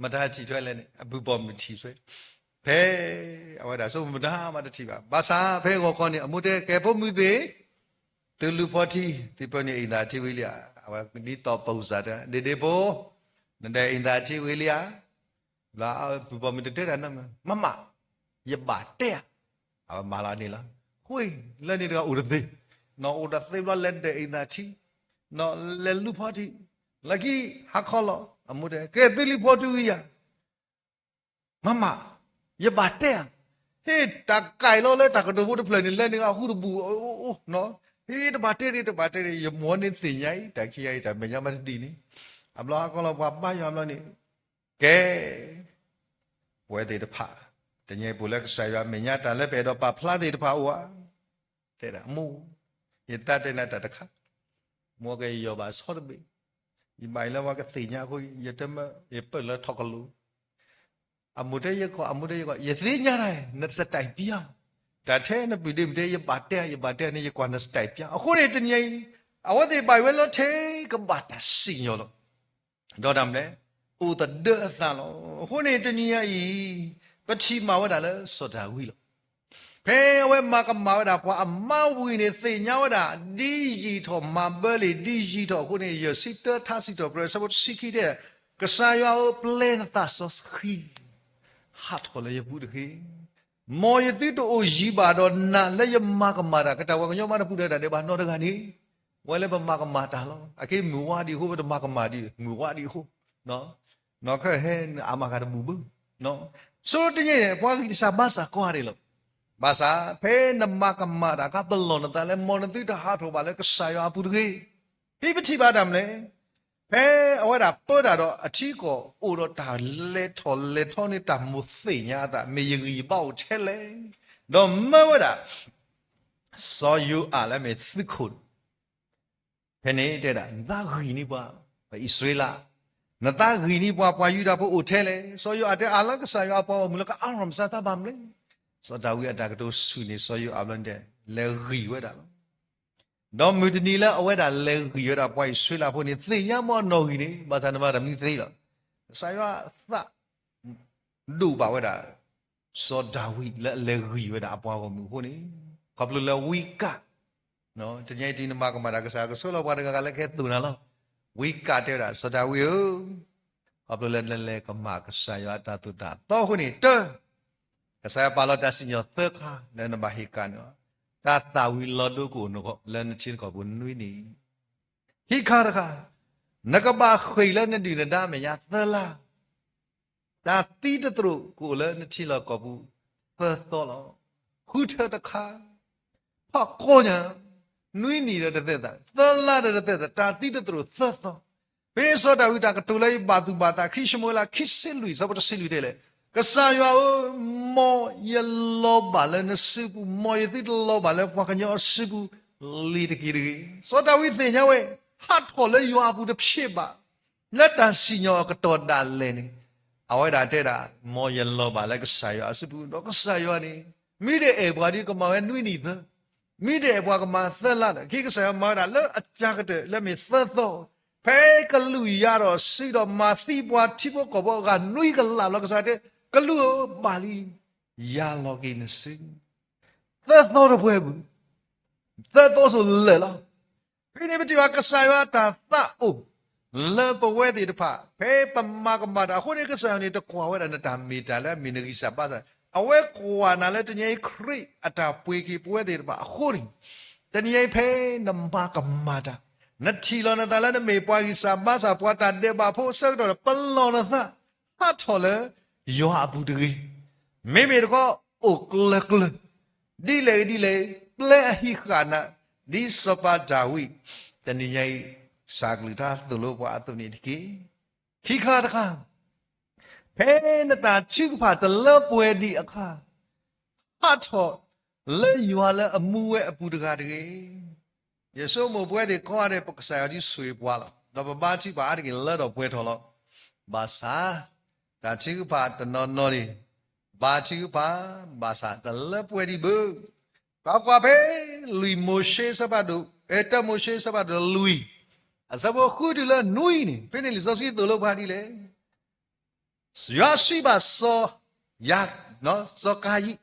မတၤထံၣ်ထွဲလဲၣ်န့ၣ် အပုၢ်ပိာ်မုၣ်ထံၣ်ထွဲ ဖဲအဝဲဒၣ်ဆိကမိၣ်မတၤမးတထံၣ်ဘၣ်. ဘၣ်ဆၣ်ဖဲဂီၤခီန့ၣ် အမိၢ်တဲ ကဲဖိမုၣ်သ့ၣ်, သုလူၤဖီထံ, သုပၢနုာ်အ့ၣ်သၣ်ထံဝံၤလံဧါ. အဝဲဒ်သိးပိၢ်စၢ်တဲ ဒ့ဒ့ဖိ, နဒီးအ့ၣ်သၣ်ထံဝံၤလံဧါ. ဘျီပုၢ်ပိာ်မုၣ်တတဲတၢ်နီတမံၤ, မမ, ယဘၣ်တဲဧါ. အဝဲမၤလီၤန့ၣ်လီၤ. ဃ့လၢန့ၣ်တဂၤအိၣ်တသ့, နီၢ်အိၣ်တသ့ဘျီလဲၤဒီးအ့ၣ်သၣ်ထံ, နီၢ်လဲၤလူၤဖီထံ, လၢခံဟးခီလီၤ. အမိၢ်တဲ ကဲသုလူၤဖီထံဝံၤဧါ. မမ, ယဘၣ်တဲဧါ. ဟ့ၣ်တၢ်ကဲလီၤလၢတၢ်ကတိၤဖိတဖျၢၣ်န့ၣ် လၢန့ၣ်အဟူတဘူၣ်, ဟ့ၣ်တဘၣ်တဲဒံး တဘၣ်တဲဒံး, ယမိၢ်န့ၣ်သ့ၣ်ညါအံၤ တၢ်ခံဂၤအံၤ တၢ်မဲာ်ညါမးတဒ်န့ၣ်. အဘျီဟးခီလီၤ ပှၤဘါယွၤဘျီန့ၣ်, ကဲ ပဝဲသ့ၣ်တဖၣ်, တနံၤအံၤပအိၣ်လၢကစၢ်ယွၤအမဲာ်ညါ တၢ်လၢပအဲၣ်ဒိးပာ်ဖျါသ့ၣ်တဖၣ်အိၣ်ဧါ. တဲဒၣ် မိၢ်, ယသးတဲနၤတၢ်တခါ, မိၢ်ကဲ ယယီၢ်ဘၣ်ဆီတဘ့ၣ်, ယဘၣ်အံၤလၢပှၤကသ့ၣ်ညါအဃိ ယတမၢ ယပၢၢ်လၢထီၣ်ကလိၤ. အမိၢ်တဲယကီၢ်, အမိၢ်တဲယကီၢ်, ယသ့ၣ်ညါတၢ် နစတဲးပျါ, တၢ်ထဲနပုၢ်ဒ့မုၣ်တဲ ယဘၣ်တဲ ယဘၣ်တဲန့ၣ် ယကွၢ်နစတဲးပျါ. အဃိန့ၣ်တနံၤအံၤ အဝဲသ့ၣ်ဘၣ်ယွၤလၢထဲကဘၣ်တၢ်စံၣ်ညီၣ်လီၤ. ဒီးတၢ်မနုၤလဲၣ်, အိၣ်သဒၢအသးလီၤ. အဃိန့ၣ်တနံၤညါအံၤ ပထံၣ်မၤဝဲဒၣ်လၢစီၤဒၤဝံးလီၤ. ဖဲအဝဲမၤကမၣ်ဝဲဒၣ်ပှၤအမါဝံၤန့ၣ် သ့ၣ်ညါဝဲဒၣ် ဒ်ယံာ်ထီၣ်မၤဘၢလံ ဒ်ယံာ်ထီၣ်အဃိန့ၣ် ယဲၢ်ဆံတၢ ထါစံးထီၣ်ပတြၢၤ အဆၢဖိတဆံခံတဲ ကစၢ်ယွၤဧၢ ပျဲနသးစီဆှံ ဟးထီၣ်လၢယပူၤတက့ၢ်. မ်ယသုတအိၣ်ယံၤဘၣ်ဒီးနၤလၢယမၤကမၣ်တၢ် ကတၢၢ်ပှၤကညီမးတပူၤဒီးတၢ်ဒဲးဘးနီတဂၤန့ၣ်, ဝဲလၢပမၤကမၣ်တၢ်လီၤ. အက့မုၢ်ဝါဒံးအဃိ ပတမၤကမၣ်ဒံး မုၢ်ဝါဒံးအဃိ, နီၢ်ခဲဟဲနအမၤကတဘူၣ်ဘၣ်. ဆိတနံၤန့ၣ် ပှၤဂံၢ်စၢ်ဘါစၢ်ကိးဂၤဒဲးလီၤ. ဘၣ်ဆၣ် ဖဲနမၤကမၣ်တၢ်အခါပလီၢ်နသးလၢ မ်နသုတဟးထီၣ်ဘၣ်လၢကစၢ်ယွၤအပူၤတဂ့ၤ. ဖဲပထံၣ်ဘၣ်တၢ်မနုၤလဲၣ်, ဖဲအဝဲဒၣ်ပၢတၢ်ဒီးအထံအကီၢ်အိၣ်ဒီးတၢ်လဲၤထီၣ်လဲၤထီန့ၣ် တၢ်မိၣ်သ့ၣ်ညါအသး မ့ၢ်ယဂံၢ်ယဘါအိၣ်ထဲလဲၣ်. ဒီးမၢဝဲဒၣ် စီၤယိၤအးလၢအမ့ၢ်သုးခိၣ်န့ၣ် ဖဲန့ၣ်တဲဒၣ် နသးဂံၢ်န့ၢ်ပှၤ, ပှၤအံၣ်စရ့လး, နသးဂံၢ်န့ၢ်ပှၤ ပှၤယူဒၤဖိအိၣ်ထဲလဲၣ်. စီၤယိၤအးတဲ အၢ လၢကစၢ်ယွၤအပှၤဂီၢ်မုၢ်လၢကအါရၣ်မဆါ သးဘၣ်မနုၤလဲၣ်. စီၤဒၤဝံးအတၢ်ကတိၤဆူၣ်န့ၢ်စီၤယိၤအးဘျီန့ၣ် လဲၤဂံၢ်ဝဲဒၣ်လီၤ. ဒီးမုၢ်တနံၤလၢအဝဲဒၣ်လဲၤဂံၢ်ဝဲဒၣ်ပှၤအံၣ်စရ့လးဖိန့ၣ် သ့ၣ်ညါမ့ၢ်အနီၢ်ဂံၢ်န့ၣ် ဘၣ်ဆၣ်နမၤတၢ်မနုၤသ့လီၤ. ကစၢ်ယွၤသး ဒိၣ်ဘၣ်ဝဲဒၣ် စီၤဒၤဝံးလၢအလဲၤဂံၢ်ဝဲဒၣ်အပှၤဂီၢ်မုၢ်အဃိန့ၣ်, ခီဖျိလၢဝံကၣ်, တနံၤအံၤတနံၤနမၤကမၣ်တၢ် ကစၢ်ကဆှၢလီၤပှၤတဂၤဂၤလၢကဟဲသိၣ်နၤလီၤ. ဝံကၣ်တဲဝဲဒၣ် စီၤဒၤဝံးဧၢ, ခီဖျိလၢနလဲၤကမၣ်ကစၢ်ယွၤအတၢ်သိၣ်တၢ်သီအဃိန့ၣ် တၢ, ကစၢ်ယွၤပာ်လီၤတၢ်စံၣ်ညီၣ်သၢခါလၢနဘၣ်ဟ့ၣ်ကၣ်န့ၣ်လီၤ. တၢ်သၣ်ဝံၤလီၤဒိကအိၣ်လၢနထံနကီၢ်ပူၤနွံနံၣ်, ခံခါတခါ, နကဘၣ်ဃ့ၢ်လၢနဒုၣ်နဒါမဲာ်ညါသၢလါ, တၢ်သံတသရိာ်ကအိၣ်လၢနထံလီၢ်ကီၢ်ပူၤသၢသီလီၤ. ဃုထၢတခါ, ဖးကိးညါ, နွံနံၣ်ဒီးတသဲသး, သၢလါဒီးတသဲသး, တၢ်သံတသရိာ်သၢသီ. ဖဲန့ၣ်စီၤဒၤဝံးတၢ်ကတိၤလၢအဘၣ်သူၣ်ဘၣ်သး ခံၡမူၤအ့လး ခံဆံလွံၢ် ဆၢဖိတဆံလွံၢ်တဲလဲၣ်, ကစၢ်ယွၤဧၢ, မ်ယလီၤဘၣ်လၢနစုပူၤ, မ်ယသုတလီၤဘၣ်လၢပှၤကညီအစုပူၤလံၤတက့ၢ်တဂ့ၤ. စီၤဒၤဝံးသ့ၣ်ညါဝဲ, ဟးထီၣ်လၢယွၤအပူၤတဖျ့ဘၣ် လၢတၢ်စံၣ်ညီၣ်အကတီၢ်ဒၣ်လဲာ်န့ၣ်, အဝဲဒၣ်တဲဒၣ် မ်ယလီၤဘၣ်လၢကစၢ်ယွၤအစုပူၤ, ဒီးကစၢ်ယွၤန့ၣ် မ့ၢ်တအဲၣ်ပှၤဒီးကမၤဝဲနွံနံၣ်သၢ, မ့ၢ်တအဲၣ်ပှၤကမၤသၢလါဒီး ခဲကစၢ်ယွၤမၤဝဲဒၣ်လၢအကၤကတၢၢ်လၢမ့ၢ်သၢသီ, ဖဲကလူးယၤဒီးစုဒီးမၤသံပှၤထံဖိကီၢ်ဖိအဂၤနွံကလးလီၤ. ကစၢ်တဲ, ကလူးဧၢ, ဘၣ်လံ, ယၤလီၤက့ၤနစု သၢသီတပှဲၤပူၤ, သၢသီစိၤလၢာ်လီၤ. ဖဲန့ၣ်ပထံၣ်ဘၣ်ကစၢ်ယွၤအတၢ်သးအိၣ် လၢပဝဲသ့ၣ်တဖၣ် ဖဲပမၤကမၣ်တၢ်အဃိန့ၣ် ကစၢ်ယွၤန့ၣ် တကွၢ်ဝဲဒၣ်နတၢ်မ့ၢ်တၢ်လၢအမ့ၢ်နဂံၢ်စၢ်ဘါစၢ်, အဝဲကွၢ်နၤလၢတနံၤအံၤခရံာ်အတၢ်ပှ့ၤက့ၤပဝဲသ့ၣ်တဖၣ်အဃိန့ၣ်, တနံၤအံၤဖဲနမၤကမၣ်တၢ်, နထံၣ်လီၤနသးလၢနမ့ၢ်ပှၤဂံၢ်စၢ်ဘါစၢ် ပှၤတၢ်ဒဲးဘးဖိအဆၢကတီၢ်ဒီး ပလီၢ်နသး ဟးထီၣ်လၢယွၤအပူၤတဂ့ၤ. မ့မ့ၢ်တခီ အိၣ်ကျၢၤကျၢၤ, ဒ်လဲၣ်ဂ့ၤဒ်လဲၣ်ဂ့ၤ, ပျဲအဟံးဃာ်နၤ, ဒ်စီၤပၤဒၤဝံး တနံၤညါအံၤ စၢ်ကလုၢ်ကထါသိၣ်လိပှၤအသိးန့ၣ်တက့ၢ်. ခံခါတခါ, ဖဲနတၢ်ထုကဖၣ်တလၢပှဲၤဒံးအခါ, ဟးထီၣ်လၢယွၤလၢအမူဝဲအပူၤတဂၤတဂ့ၤ. ယဆိကမိၣ်ပဝဲသ့ၣ်ကိးဂၤဒဲး ပကစၢ်ယွၤဒ်ဆိၣ်ဂ့ၤပှၤလီၤ. ဒီးပဘါထုကဖၣ်အါတက့ၢ်လၢထီၣ်ပှဲၤထီၣ်လီၤ. ဘၣ်ဆၣ် တၢ်ထုကဖၣ်တနီၤနီၤန့ၣ် ဘါထုကဖၣ် ဘၣ်ဆၣ်တလၢပှဲၤဒံးဘၣ်. ပကွၢ်ဖဲလွံၢ်မိၤၡ့ဆၢဖးဒိၣ်, အဲ တၢမိၤၡ့ဆၢဖးဒိၣ်လွံၢ်, အဆၢဖိဃုတုၤလၢနွံန့ၣ်, ဖဲန့ၣ်လံာ်စီဆှံသိၣ်လိပှၤဒ်လဲၣ်. ယွၤစံးဘၣ်စီၤ, ယၤ, စီၤကၤယံၣ်,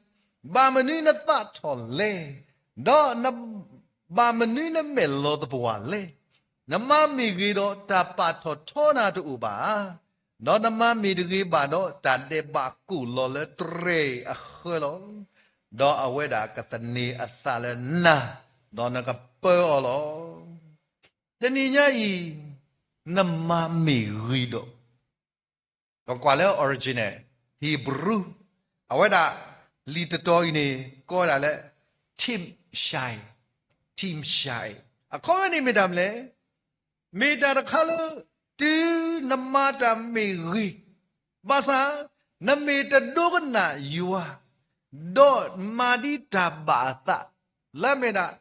ဘၣ်မနုၤနသးထီၣ်လဲၣ်, ဒီးန, ဘၣ်မနုၤနမဲာ်လီၤသပှၢ်လဲၣ်. နမၤမ့ၢ်ဂ့ၤဒီးတၢ်ပာ်ထီၣ်ထီနၤတအိၣ်ဘၣ်, ဒီးနမၤမ့ၢ်တဂ့ၤဘၣ်ဒီးတၢ်ဒဲးဘးကိၢ်လီၤလၢတြဲၤအဃၢလီၤ. ဒီးအဝဲဒၣ်ကသန့ၤအသးလၢနၤ, ဒီးနကပၢအီၤလီၤ. တနံၤညါအံၤ နမၤမ့ၢ်ဂ့ၤဒီး ပကွၢ်လၢ original Hebrew, အဝဲဒၣ် လံာ်တတီၤအံၤန့ၣ် ကိးဝဲဒၣ်လၢ timshai, timshai, အခီပညီန့ၣ်မ့ၢ်တၢ်မနုၤလဲၣ်. မ့ၢ်တၢ်တခါလၢ တုၤနမၤတၢ်မ့ၢ်ဂ့ၤ, ဘၣ်ဆၣ် နမ့ၢ်တဒိကနၣ်ယွၤ, ဒီးမၤဒ်တၢ်ဘၣ်အသး, လၢအမ့ၢ်ဒၣ်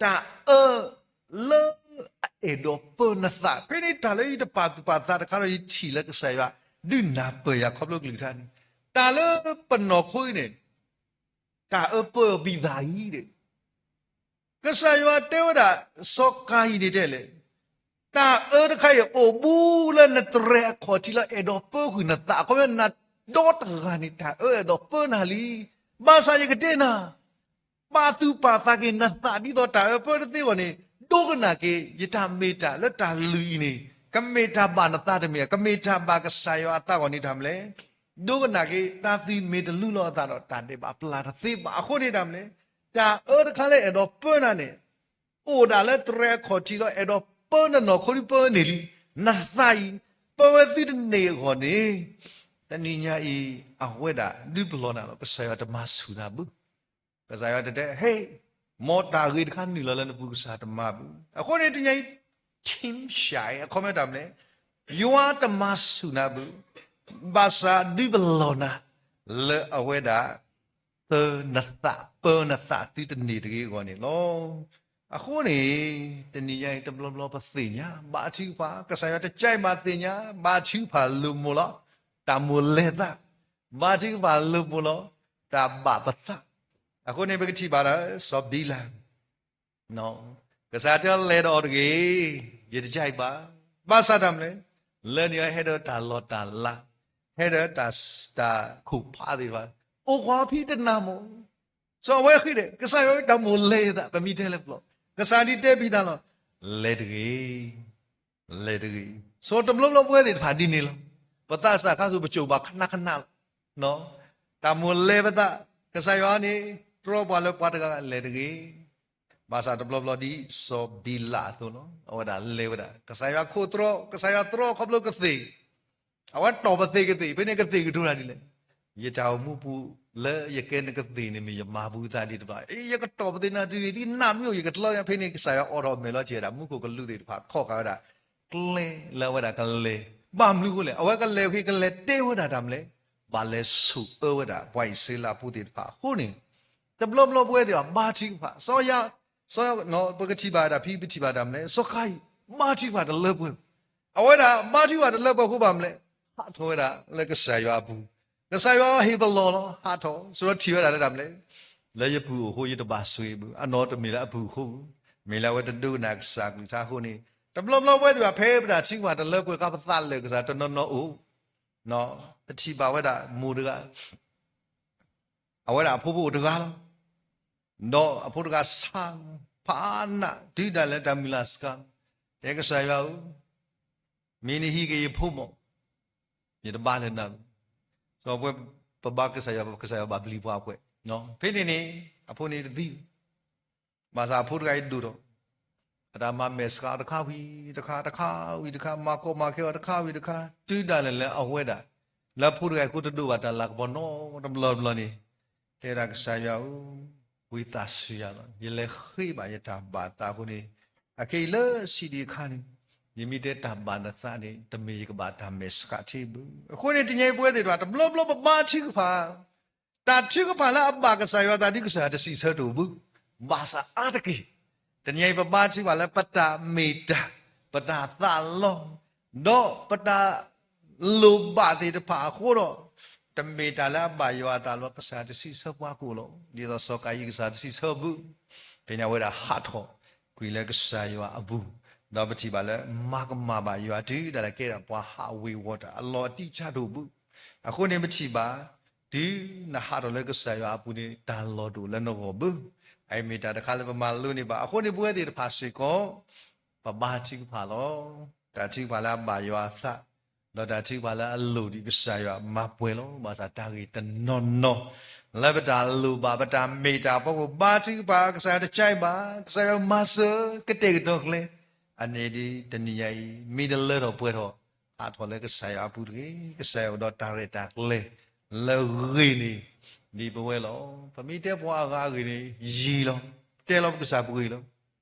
တၢ်အၢလၢအအဲၣ်ဒိးပၢနသး, ဖဲန့ၣ်တၢ်လၢယတပာ်သူၣ်ပာ်သးတခါဒီး ယထံၣ်လၢကစၢ်ယွၤ ဒုးနၢ်ပၢၢ်ယၤခီဖျိကလုၢ်ကထါန့ၣ်, တၢ်လၢပနီၢ်ခိအံၤန့ၣ် တၢ်အၢပၢအီၤဘံၣ်သးအံၤဒီး ကစၢ်ယွၤတဲဝဲဒၣ် စီၤကၤယံၣ်န့ၣ်တဲလဲၣ်, တၢ်အၢတခါအံၤ အိၣ်ဘူးလၢနတြဲၤအခီၣ်ထံးလၢအဲၣ်ဒိးပၢဃုာ်နသး, အခီပညီနၤဒီတဂၤန့ၣ် တၢ်အၢအဲၣ်ဒိးပၢနၤလံ. ဘၣ်ဆၣ်ယကတဲနၤ, ပာ်သူၣ်ပာ်သးက့ၤနသးဒ်သိးတၢ်အၢပၢတသ့အဂီၢ်န့ၣ်, ဒိကနၣ်က့ၤ ယတၢ်မ့ၢ်တၢ်လၢတၢ်လုၢ်အံၤန့ၣ်, ကမ့ၢ်တၢ်ဘၣ်နသးတမ့ၢ်, ကမ့ၢ်တၢ်ဘၣ်ကစၢ်ယွၤအသးအဂီၢ်န့ၣ်တၢ်မနုၤလဲၣ်. ဒိကနၣ်က့ၤ တၢ်သံမ့ၢ်တလူလီၤအသးဒီး တၢ်ဒဲးဘးပျၢ်တသ့ဘၣ်. အဃိန့ၣ်တၢ်မနုၤလဲၣ်, တၢ်အၢတခါလၢအဲၣ်ဒိးပၢနၤန့ၣ် အိၣ်ဒၣ်လၢတြဲၤအခီၣ်ထံးလီၤ, အဲၣ်ဒိးပၢနနီၢ်ခိဒ်ပၢန့ၢ်လံ, နသးအံၤ ပၢဝဲသုတန့ၢ်အဂီၢ်န့ၣ်, တနံၤညါအံၤ အဝဲဒၣ်ဒုးပလီၢ်နၤလီၤ, ကစၢ်ယွၤတမၤဆူၣ်နၤဘၣ်. ကစၢ်ယွၤတတဲ, ဟ့ၣ်, မ်တၢ်ဂ့ၤတခါနုာ်လီၤလၢနပူၤ ကစၢ်တမၤဘၣ်. အဃိန့ၣ်တနံၤညါအံၤ timshai အခီပညီတၢ်မနုၤလဲၣ်, ယွၤတမၤဆူၣ်နၤဘၣ်, ဘၣ်ဆၣ်ဒုးပလီၢ်နၤ လၢအဝဲဒၣ် ပၢနသး, ပၢနသးသုတန့ၢ်တဂ့ၤအဂီၢ်န့ၣ်လီၤ. အဃိန့ၣ် တနံၤညါအံၤတဘျီဘျီပသ့ၣ်ညါ ဘါထုကဖၣ်, ကစၢ်ယွၤတကဲဘၣ်သ့ၣ်ညါ ဘါထုကဖၣ်လိာ်မိၢ်လီၤ, တၢ်မိၣ်လဲၤသး, ဘါထုကဖၣ်လိာ်မိၢ်လီၤ, တၢ်ဘၣ်ပသး. အဃိန့ၣ် ပကထံၣ်ဘၣ်ဒီး စီၤဘံလၣ် ကစၢ်တဲလဲၤဒီးအီၤတဂ့ၤ, ယတကဲဘၣ်. ဘၣ်ဆၣ်တၢ်မနုၤလဲၣ်, လၢန့ၣ်အဟဲဒီးတၢ်လီၢ်တၢ်လၤ, ဟဲဒီးတၢ်, တၢ်ခိၣ်ဖးသ့ၣ်တဖၣ်, အိၣ်ကွၢ်ဖံးတနၢ်မိၣ်, စီၤအဝဲဃ့ဒီး ကစၢ်ယွၤတၢ်မိၣ်လဲၤသး ပမ့ၢ်တဲလၢပျီ, ကစၢ်ဒ်တဲဘံလၣ်လီၤ, လဲၤတဂ့ၤ. လဲၤတဂ့ၤ. ဆိတဘျီဘျီပဝဲသ့ၣ်တဖၣ်ဒ်န့ၣ်လီၤ. ပသးစၢ်ခါဆူၣ်ပစိာ်ဘၣ်ခနၣ်ခနၣ်လီၤ. တၢ်မိၣ်လဲၤပသး, ကစၢ်ယွၤန့ၣ် တြီပှၤလၢပှၤတဂၤဂၤလဲၤတဂ့ၤ. ဘၣ်ဆၣ်တဘျီဘျီဒ်စီၤဘံလးအသိးလီၤ. အဝဲဒၣ်လဲၤဝဲဒၣ် ကစၢ်ယွၤခိးတြီ, ကစၢ်ယွၤတြီခီဖျိကသ့ၣ် အဝဲတီၢ်ပသ့ၣ်ကသ့ၣ်, ဖဲန့ၣ်ကသ့ၣ်ကတိၤတၢ်ဒ်လဲၣ်, ယတၢ်အိၣ်မူပူၤလၢယကဲနကသ့ၣ်န့ၣ်မ့ၢ်ယမၤဘူသးဒံးတဘျီ, အ့ ယကတီၢ်ပသ့ၣ်နၤတုၤန့ၣ် သံနးမ့ၢ်အိၣ် ယကတလၢ ဖဲန့ၣ်ကစၢ်ယွၤအိးထီၣ်မဲာ်လီၤက့ၤဝဲဒၣ် မူခိၣ်ကလူးသ့ၣ်တဖၣ်ခီၣ်ဃာ်ဝဲဒၣ် ကျဲလၢအဝဲဒၣ်ကလဲၤ, ဘၣ်မနုၤအဃိလဲၣ်, အဝဲကလဲၤဖဲကလဲၤတဲဝဲဒၣ်တၢ်မနုၤလဲၣ်, ဘၣ်လဲၤဆိၣ်အၢဝဲဒၣ်ပှၤအံၣ်စရ့လးဖိသ့ၣ်တဖၣ်အဃိန့ၣ်, တဘျီဘျီပဝဲသ့ၣ်တဖၣ် ဘါထုကဖၣ်, စီၤယၤ, ပကထံၣ်ဘၣ်ဝဲဒၣ်ဖဲ ပထံၣ်ဘၣ်တၢ်မနုၤလဲၣ်, စီၤဃၤအံၣ် ဘါထုကဖၣ်တလၢပှဲၤ, အဝဲဒၣ်ဘါထုကဖၣ်တလၢပှဲၤအဃိဘၣ်မနုၤလဲၣ်, ဟးထီၣ်ဝဲဒၣ်လၢကစၢ်ယွၤအပူၤ, ကစၢ်ယွၤဟ့ၣ်ပလီၢ်လီၤ ဟးထီၣ်, ဆိထီၣ်ထံၣ်ဝဲဒၣ်လၢတၢ်မနုၤလဲၣ်, လၢယပုၢ်အိၣ်အဃိယတဘၣ်ဆိၣ်ဂ့ၤဘၣ်, အနီၢ်တမ့ၢ်လၢအပုၢ်အဃိ, မ့ၢ်လၢအဝဲတဒိကနၣ်ကစၢ်အကလုၢ်ကထါအဃိန့ၣ်, တဘျီဘျီပဝဲသ့ၣ်တဖၣ် ဖဲပတၢ်ထုကဖၣ်တလၢပှဲၤအခါ ပသးလၢာ်ကစၢ်တနီၤနီၤအိၣ်, ပထံၣ်ဘၣ်ဝဲဒၣ်မိၢ်တဂၤ အဝဲဒၣ်အဖိဖိအိၣ်တဂၤလီၤ. ဒီးအဖိတဂၤဆါလီၤ, ဖးနးတုၤဒၣ်လဲာ်တၢ်မုၢ်လၢ်စှၤလီၤ, တဲကစၢ်ယွၤဧၢ, မ့ၢ်နဟံးက့ၤယဖိမး, ယတဘါလၢနၤဘၣ်. စီၤပှဲၤ ပဘါကစၢ်ယွၤ ကစၢ်ယွၤဘၣ်ပျံၤပှၤအပှဲၤ, ဖဲန့ၣ်န့ၣ် အဖိန့ၣ်တသံ ဘၣ်ဆၣ်အဖိတဂၤအံၤဒိၣ်ထီၣ်, အတၢ်မၤမဲာ်ဆှးတခါဝံၤတခါ, တခါဝံၤတခါ, မၤကီမၤခဲအီၤတခါဝံၤတခါ, တုၤဒၣ်လဲာ်လၢအဝဲဒၣ် လၢအဖိတဂၤအံၤအဃိတဒိးဘၣ်တၢ်လၤကပီၤနီတဘျီတဘျီန့ၣ်, တဲဝဲဒၣ်ကစၢ်ယွၤဧၢ, ဝံသးစူၤယၤလီၤ, ယလဲၤဃ့ဘၣ်ယတၢ်ဘၣ်သးအဃိန့ၣ်, အခဲအံၤလၢဆံးဒံးအခါန့ၣ်, ယမ့ၢ်တဲတၢ်ဘၣ်နသးန့ၣ် တမ့ၢ်ယကဘၣ်တၢ်မဲာ်ဆှးထံဘၣ်. အဃိန့ၣ် တနံၤအံၤပဝဲသ့ၣ်တဖၣ် တဘျီဘျီပဘါထုကဖၣ် တၢ်ထုကဖၣ်လၢအဘၣ်ကစၢ်ယွၤအသးဒ်ကစၢ်ယွၤတစံးဆၢတအိၣ်ဘၣ်. ဘၣ်ဆၣ်အါတက့ၢ်, တနံၤအံၤပဘါထုကဖၣ်လၢပတၢ်မ့ၢ်တၢ်, ပတၢ်သးလီ, ဒီးပတၢ်လိၣ်ဘၣ်သ့ၣ်တဖၣ်အဃိဒီး, တမ့ၢ်တၢ်လၢအဘၣ်ယွၤအသးလၢကစၢ်ယွၤတစံးဆၢပှၤကအိၣ်လီၤ. ဒ်သိးစီၤကၤယံၣ်ကစၢ်ယွၤတစံးဆၢဘၣ်, ဖဲန့ၣ်အဝဲဒၣ်ဟးထီၣ်ကွံာ်လၢကစၢ်ယွၤအပူၤ, ဒီးပထံၣ်ဘၣ်လၢမၤကမၣ်ဘၣ်ယွၤတုၤဒၣ်လဲာ်ကဲဒၣ်ပှၤဟးဝ့ၤဝီၤတၢ်အလီၤအတံၢ်ဆါတအိၣ်ဘၣ်. အဃိန့ၣ်ပထံၣ်ဘၣ်, တုၤနဟးထီၣ်လၢကစၢ်ယွၤအပူၤန့ၣ် တၢ်လီၢ်တအိၣ်လၢနဂီၢ်ဘၣ်. အအံၤမ့ၢ်တၢ်တခါလၢပမၤလိန့ၢ်ဘၣ်. အဃိန့ၣ်ပဝဲသ့ၣ်တဖၣ်စ့ၢ်ကီး, ပဘါထုကဖၣ်လီၤ. တၢ်ထုကဖၣ်လၢအဘၣ်ယွၤအသး, ဒီးတၢ်ထုကဖၣ်လၢအလိၣ်ဒံးကစၢ်ယွၤမၤပှဲၤလီၤ. ဘၣ်ဆၣ်တၢ်ဂ့ၢ်တနီၤနီၤ လၢပတၢ်လိၣ်ဘၣ် ပတၢ်မ့ၢ်တၢ် ပှၤကဘါထုကဖၣ် ကစၢ်ယွၤတကဲဘၣ်, ကစၢ်ယွၤမၤစၢၤ ကတဲာ်ကတီၤကျဲ, အန့ၣ်ဒ်တနံၤညါအံၤ မ့ၢ်တလၢထီၣ်ပှဲၤထီၣ် ဟးထီၣ်လၢကစၢ်ယွၤအပူၤတဂ့ၤ. ကစၢ်ယွၤအိၣ်ဒီးတၢ်ရဲၣ်တၢ်ကျဲၤ လၢဂ့ၤန့ၣ် ဒ်ပဝဲလီၤ. ပမ့ၢ်တဲပှၤအဂၤအဂ့ၢ်န့ၣ် ယံာ်လီၤ. တဲလီၤပကစၢ်ပဂ့ၢ်လီၤ.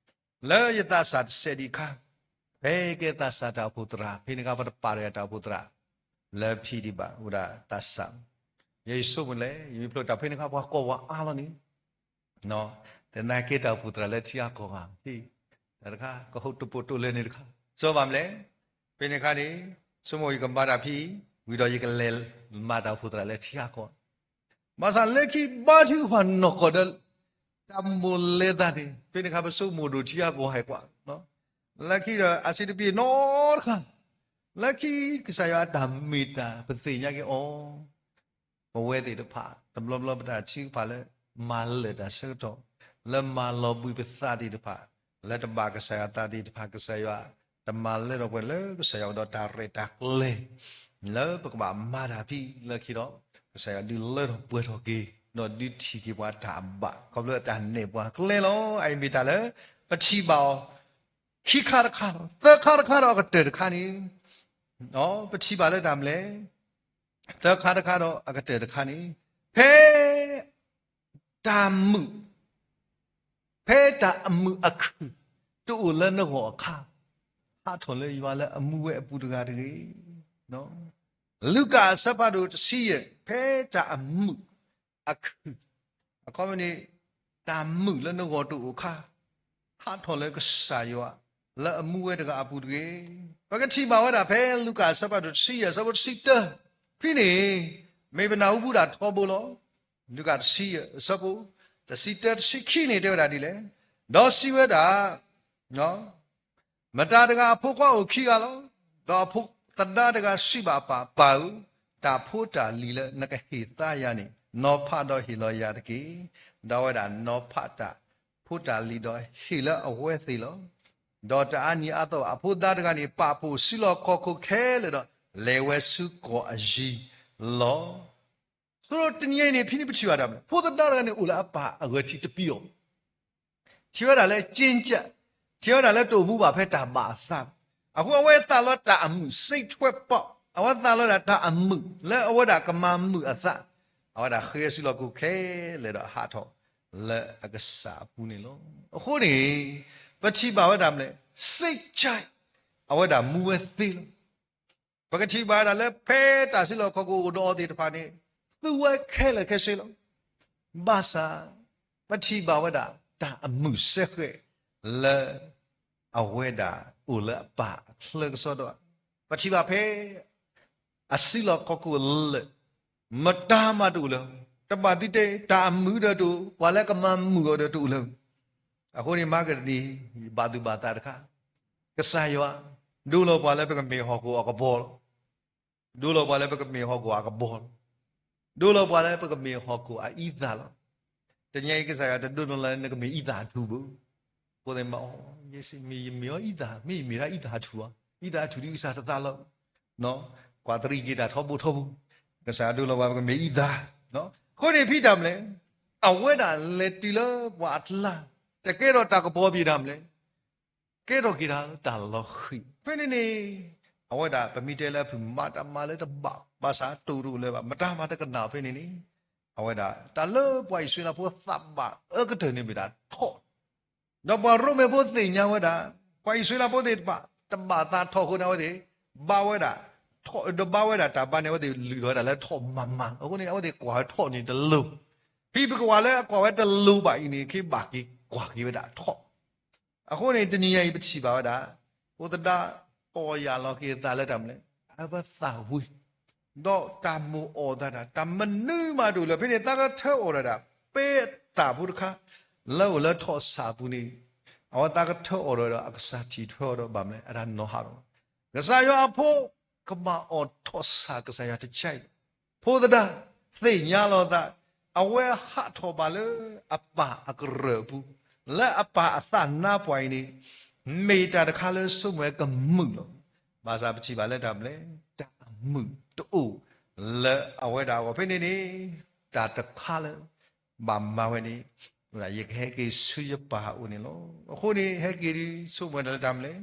လၢယသးစၢ်တစဲးဒံးအခါ, ဖဲကဲသးစၢ်တၢ်အိၣ်ဖှိၣ်သရၣ် ဖဲန့ၣ်အခါပတပာ်တဂၤတၢ်အိၣ်ဖှိၣ်သရၣ် လၢဖံးဒံးဘၣ်ဝဲဒၣ်သးစၢ်, ယဲယဆိကမိၣ်လဲၣ် ယမ့ၢ်ဖျိတၢ်ဖဲန့ၣ်အခါ ပှၤကိးပှၤအါလီၤန့ၣ်, သနာ်က့တၢ်အိၣ်ဖှိၣ်သရၣ်လၢထံအကီၢ်ဂၤ တၢ်တခါ ကဟိးတပိာ်တိၢ်လဲၣ်န့ၣ်တခါ စီဘၣ်မလဲၣ်. ဖဲန့ၣ်အခါန့ၣ် ဆိကမိၣ်ယကမၤတၢ်ဖံး ဝံၤဒီးယကလဲၤမၤတၢ်အိၣ်ဖှိၣ်သရၣ်လၢထံအကီၢ် ဘၣ်ဆၣ်လၢခံဘါထုကဖၣ်နီၢ်ကီၢ်ဒီး တၢ်မိၣ်လဲၤသးန့ၣ် ဖဲန့ၣ်အခါပဆိကမိၣ်ဒိၣ်ထံအကီၢ်ဟဲကွၢ်, လၢခံဒီးအစံးတပ့ၤနီတခါ, လၢခံကစၢ်ယွၤအတၢ်မ့ၢ်တၢ်ပသ့ၣ်ညါက့ၤအီၤ, ပဝဲသ့ၣ်တဖၣ် တဘျီဘျီပတၢ်ထုကဖၣ်လၢ မၤလၢာ်တၢ်ဆၢကတီၢ်, လၢမၤလီၤဘှံးပသးသ့ၣ်တဖၣ်, လၢတဘၣ်ကစၢ်ယွၤသးသ့ၣ်တဖၣ် ကစၢ်ယွၤ တမၤလၢထီၣ်ပှဲၤလၢကစၢ်ယွၤအိၣ်ဒီးတၢ်ရဲၣ်တၢ်ကျဲၤ လၢပကဘၣ်မၤတၢ်ဖံးလၢခံဒီး ကစၢ်ယွၤဒုးလၢထီၣ်ပှဲၤထီၣ်က့ၤ ဒီးဒုးထံၣ်က့ၤပှၤတၢ်ဘၣ် ခီဖျိအတၢ်နဲၣ်ပှၤကျဲလီၤ. အအံၤမ့ၢ်တၢ်လၢ ပထံၣ်ဘၣ်အီၤ ခံခါတခါဒီး သၢခါတခါဒီးအကတၢၢ်တခါန့ၣ်, ပထံၣ်ဘၣ်လၢတၢ်မနုၤလဲၣ်, သၢခါတခါဒီးအကတၢၢ်တခါန့ၣ်, ဖဲ တၢ်မုာ် ဖဲတၢ်အမုာ်အခုၣ် တအိၣ်လၢနဂီၢ်အခါ, ဟးထီၣ်လၢယွၤလၢအမူဝဲအပူၤတဂၤတဂ့ၤ. လူၤကၣ်အဆၢဖးဒိၣ်တဆံယဲၢ် ဖဲတၢ်အမုာ်အခုၣ်, အခီပညီန့ၣ် တၢ်မုာ်လၢနဂီၢ်တအိၣ်အခါ, ဟးထီၣ်လၢကစၢ်ယွၤ လၢအမူဝဲတဂၤအပူၤတဂ့ၤ. ပကထံၣ်ဘၣ်ဝဲဒၣ်ဖဲလူၤကၣ်အဆၢဖးဒိၣ်တဆံယဲၢ် အဆၢဖိတဆံတၢ ဖဲန့ၣ် မ့ၢ်ပနၢ်ဟူဘူးဒၣ်ထီဘိလီၤ. လူၤကၣ်တဆံယဲၢ် အဆၢဖိ တဆံတၢတဆံခံန့ၣ် တဲဝဲဒၣ်ဒ်လဲၣ်, ဒီးစံးဝဲဒၣ် မတၤတဂၤအဖိခွါအိၣ်ခံဂၤလီၤ. ဒီးအဖိသဒါတဂၤစံးဘၣ်အပၢ်, ပၢ်ဧၢ, တၢ်ဖိတၢ်လံၤလၢနကဟ့ၣ်သါယၤန့ၣ် နီၤဖးဒီးဟ့ၣ်လီၤယၤတက့ၢ်. ဒီးအဝဲဒၣ်နီၤဖးတၢ်ဖိတၢ်လံၤဒီးဟ့ၣ်လၢအဝဲသ့ၣ်လီၤ. ဒီးတအါနံၤအါသီဘၣ်. အဖိသဒါတဂၤန့ၣ် ပာ်ဖှိၣ်စုလီၢ်ခီၣ်ခိၣ်ခဲလၢာ်ဒီး လဲၤဝဲဆူကီၢ်အယံၤလီၤ. ဆိတနံၤအံၤန့ၣ် ဖဲန့ၣ်ပထံၣ်ဘၣ်ဒၣ်မလဲၣ်, ဖိသဒါတဂၤန့ၣ် အိၣ်လၢအပၢ်အဂၤထံးတပံၤအီၤ ထံၣ်ဝဲဒၣ်လၢ ကၠ့ကၠၢ်, ထံၣ်ဝဲဒၣ်လၢတအိၣ်မူဘၣ်ဖဲတၢ်ဘၣ်အသး, အဃိအဝဲသးလီတၢ်အမုာ် စိတ်ထွက်ပေါက်, အဝဲသးလီဒၣ်တၢ်အမုာ် လၢအဝဲဒၣ်ကမၤမုာ်အသး, အဝဲဒၣ်ဃ့ဝဲစုလီၢ်ခီၣ်ခိၣ်ခဲလၢာ်ဒီးဟးထီၣ်လၢအကစၢ်အပူၤန့ၣ်လီၤ. အဃိန့ၣ် ပထံၣ်ဘၣ်ဝဲဒၣ်မလဲၣ်, စိတ်ကြိုက်, အဝဲဒၣ်မူဝဲသ့လီၤ. ပကထံၣ်ဘၣ်ဝဲဒၣ်လၢဖဲတၢ်စုလီၢ်ခီၣ်ခိၣ်အိၣ်ဒီးအီၤသ့ၣ်တဖၣ်န့ၣ် သူဝဲခဲလၢာ်ခဲဆ့လီၤ. ဘၣ်ဆၣ် ပထံၣ်ဘၣ်ဝဲဒၣ်တၢ်အမုာ်စဲဃဲးလၢ အဝဲဒၣ်အိၣ်လၢအပၢ်အချၢကစီဒီဧါ. ပထံၣ်ဘၣ်ဖဲ အစုလီၢ်ခီၣ်ခိၣ်လၢာ် မတၤမးတအိၣ်လၢၤ, တဘၣ်သ့ၣ်သ့ၣ် တၢ်အမုာ်ဒီးတအိၣ်, ပှၤလၢကမၤမုာ်အီၤဒီးတအိၣ်လၢၤ. အဃိန့ၣ် မၤကဒနံၤ ဘၣ်သူၣ်ဘၣ်သးတခါ, ကစၢ်ယွၤ ဒိလီၤပှၤလၢပကမ့ၢ်ဟီၣ်ခိၣ်အကဘီလီၤ. ဒိလီၤပှၤလၢပကမ့ၢ်ဟီၣ်ခိၣ်အကဘီလီၤ. ဒိလီၤပှၤလၢပကမ့ၢ်ဟီၣ်ခိၣ်အအံသၣ်လီၤ. တနံၤအံၤကစၢ်ယွၤတဒိလီၤလၢနကမ့ၢ်အံသၣ်အထူၣ်ဘၣ်. အဃိသ့ၣ်မးအီၤ, ယမ့ၢ်အံသၣ်, မ့ၢ်ယမ့ၢ်ဒၣ်အံသၣ်အထူၣ်ဧါ, အံသၣ်အထူၣ်ဒ်ကစၢ်တသးလီၤ. ကွၢ်တရံးက့ၤတၢ်ထီဘိထီဘိ, ကစၢ်ယွၤဒိလီၤပှၤပကမ့ၢ်အံသၣ်. အဃိန့ၣ်ဖဲတၢ်မလဲၣ်, အဝဲဒၣ်လဲၤတုၤလၢပှၤအကျါ, တကဲထီၣ်တၢ်ကပီၤဘၣ်တၢ်မလဲၣ်, ကဲထီၣ်က့ၤတၢ်လၢတၢ်လီၤဃံၤ. ဖဲန့ၣ်န့ၣ် အဝဲဒၣ်ပမ့ၢ်တဲလၢအဖုၣ် မၤတၢ်မၤလၢတဘၣ်, ဘၣ်ဆၣ်တအိၣ်တအိၣ်လၢၤဘၣ်, မတၤမၤတကနၣ်ဖဲန့ၣ်န့ၣ်, အဝဲဒၣ်တၢ်လၢပှၤအံၣ်စရ့လးဖိသးဘၣ်အၢကတၢၢ်န့ၣ်မ့ၢ်ဒၣ်ထီၣ်, ဒီးပှၤရိမ့ၤဖိသ့ၣ်ညါဝဲဒၣ် ပှၤအံၣ်စရ့လးဖိသ့ၣ်တဖၣ် တဘၣ်သးထီၣ်အဃိန့ၣ် အဝဲသ့ၣ် ဘါဝဲဒၣ်ထီၣ်, ဒီးဘါဝဲဒၣ်တၢ်ဘါန့ၣ် အဝဲသ့ၣ်လုၢ်ထီၣ်ဝဲဒၣ်လၢထီၣ်မၤမၤလီၤ. အဃိန့ၣ် အဝဲသ့ၣ်ကွၢ်ဝဲထီၣ်န့ၣ်တလိၤ, ဖဲပကကွၢ်လၢအကွၢ်ဝဲတလိၤဘၣ်အံၤန့ၣ် ကဘၣ်က့ၤကွၢ်က့ၤဝဲဒၣ်ထီၣ်. အဃိန့ၣ် တနံၤအံၤပထံၣ်ဘၣ်ဝဲဒၣ် ဖိသဒါ ပီၢ်ယၢ်လီၤက့ၤအသးလၢတၢ်မလဲၣ်, အဝဲသးဝံၤ ဒီးတၢ်မိၣ်အီၣ်သးတၢ် တၢ်မနုၤမးတအိၣ်လၢၤ. ဖဲန့ၣ်သးကထၢအီၣ်ဒၣ်တၢ် ပဲသၣ်ဖိတခါ လၢအိၣ်လၢထီၣ်ဆၣ်အပူၤန့ၣ်, အဝဲသးကထၢအီၣ်ဒီး အကစၢ်ထံၣ်ထွဲအီၤဒီး ဘၣ်မလဲၣ် အတၢ်နီၢ်ဟးထီၣ်. ကစၢ်ယွၤအဖိ ကဘၣ်အီၣ်ထီၣ်ဆၣ် ကစၢ်ယွၤတကဲအံၤ, ဖိသဒါ သ့ၣ်ညါလီၤသး, အဝဲဟးထီၣ်ဘၣ်လၢအပၢ်အကရၢၢ်အပူၤ, လၢအပၢ်အသးနါပှၢ်အံၤန့ၣ် မ့ၢ်တၢ်တခါလၢဆိကမိၣ်ဝဲကမုာ်လီၤ. ဘၣ်ဆၣ်ပထံၣ်ဘၣ်လၢတၢ်မလဲၣ်, တၢ်အမုာ်တအိၣ်လၢအဝဲဒၣ်အဂီၢ် ဖဲန့ၣ်န့ၣ်, တၢ်တခါလၢ ဘၣ်မၤဝဲန့ၣ်, ယကဟဲက့ၤဆူယပၢ်အအိၣ်န့ၣ်လီၤ. အဃိန့ၣ် ဟဲက့ၤဒုး ဆိကမိၣ်ဝဲဒၣ်လၢတၢ်မလဲၣ်,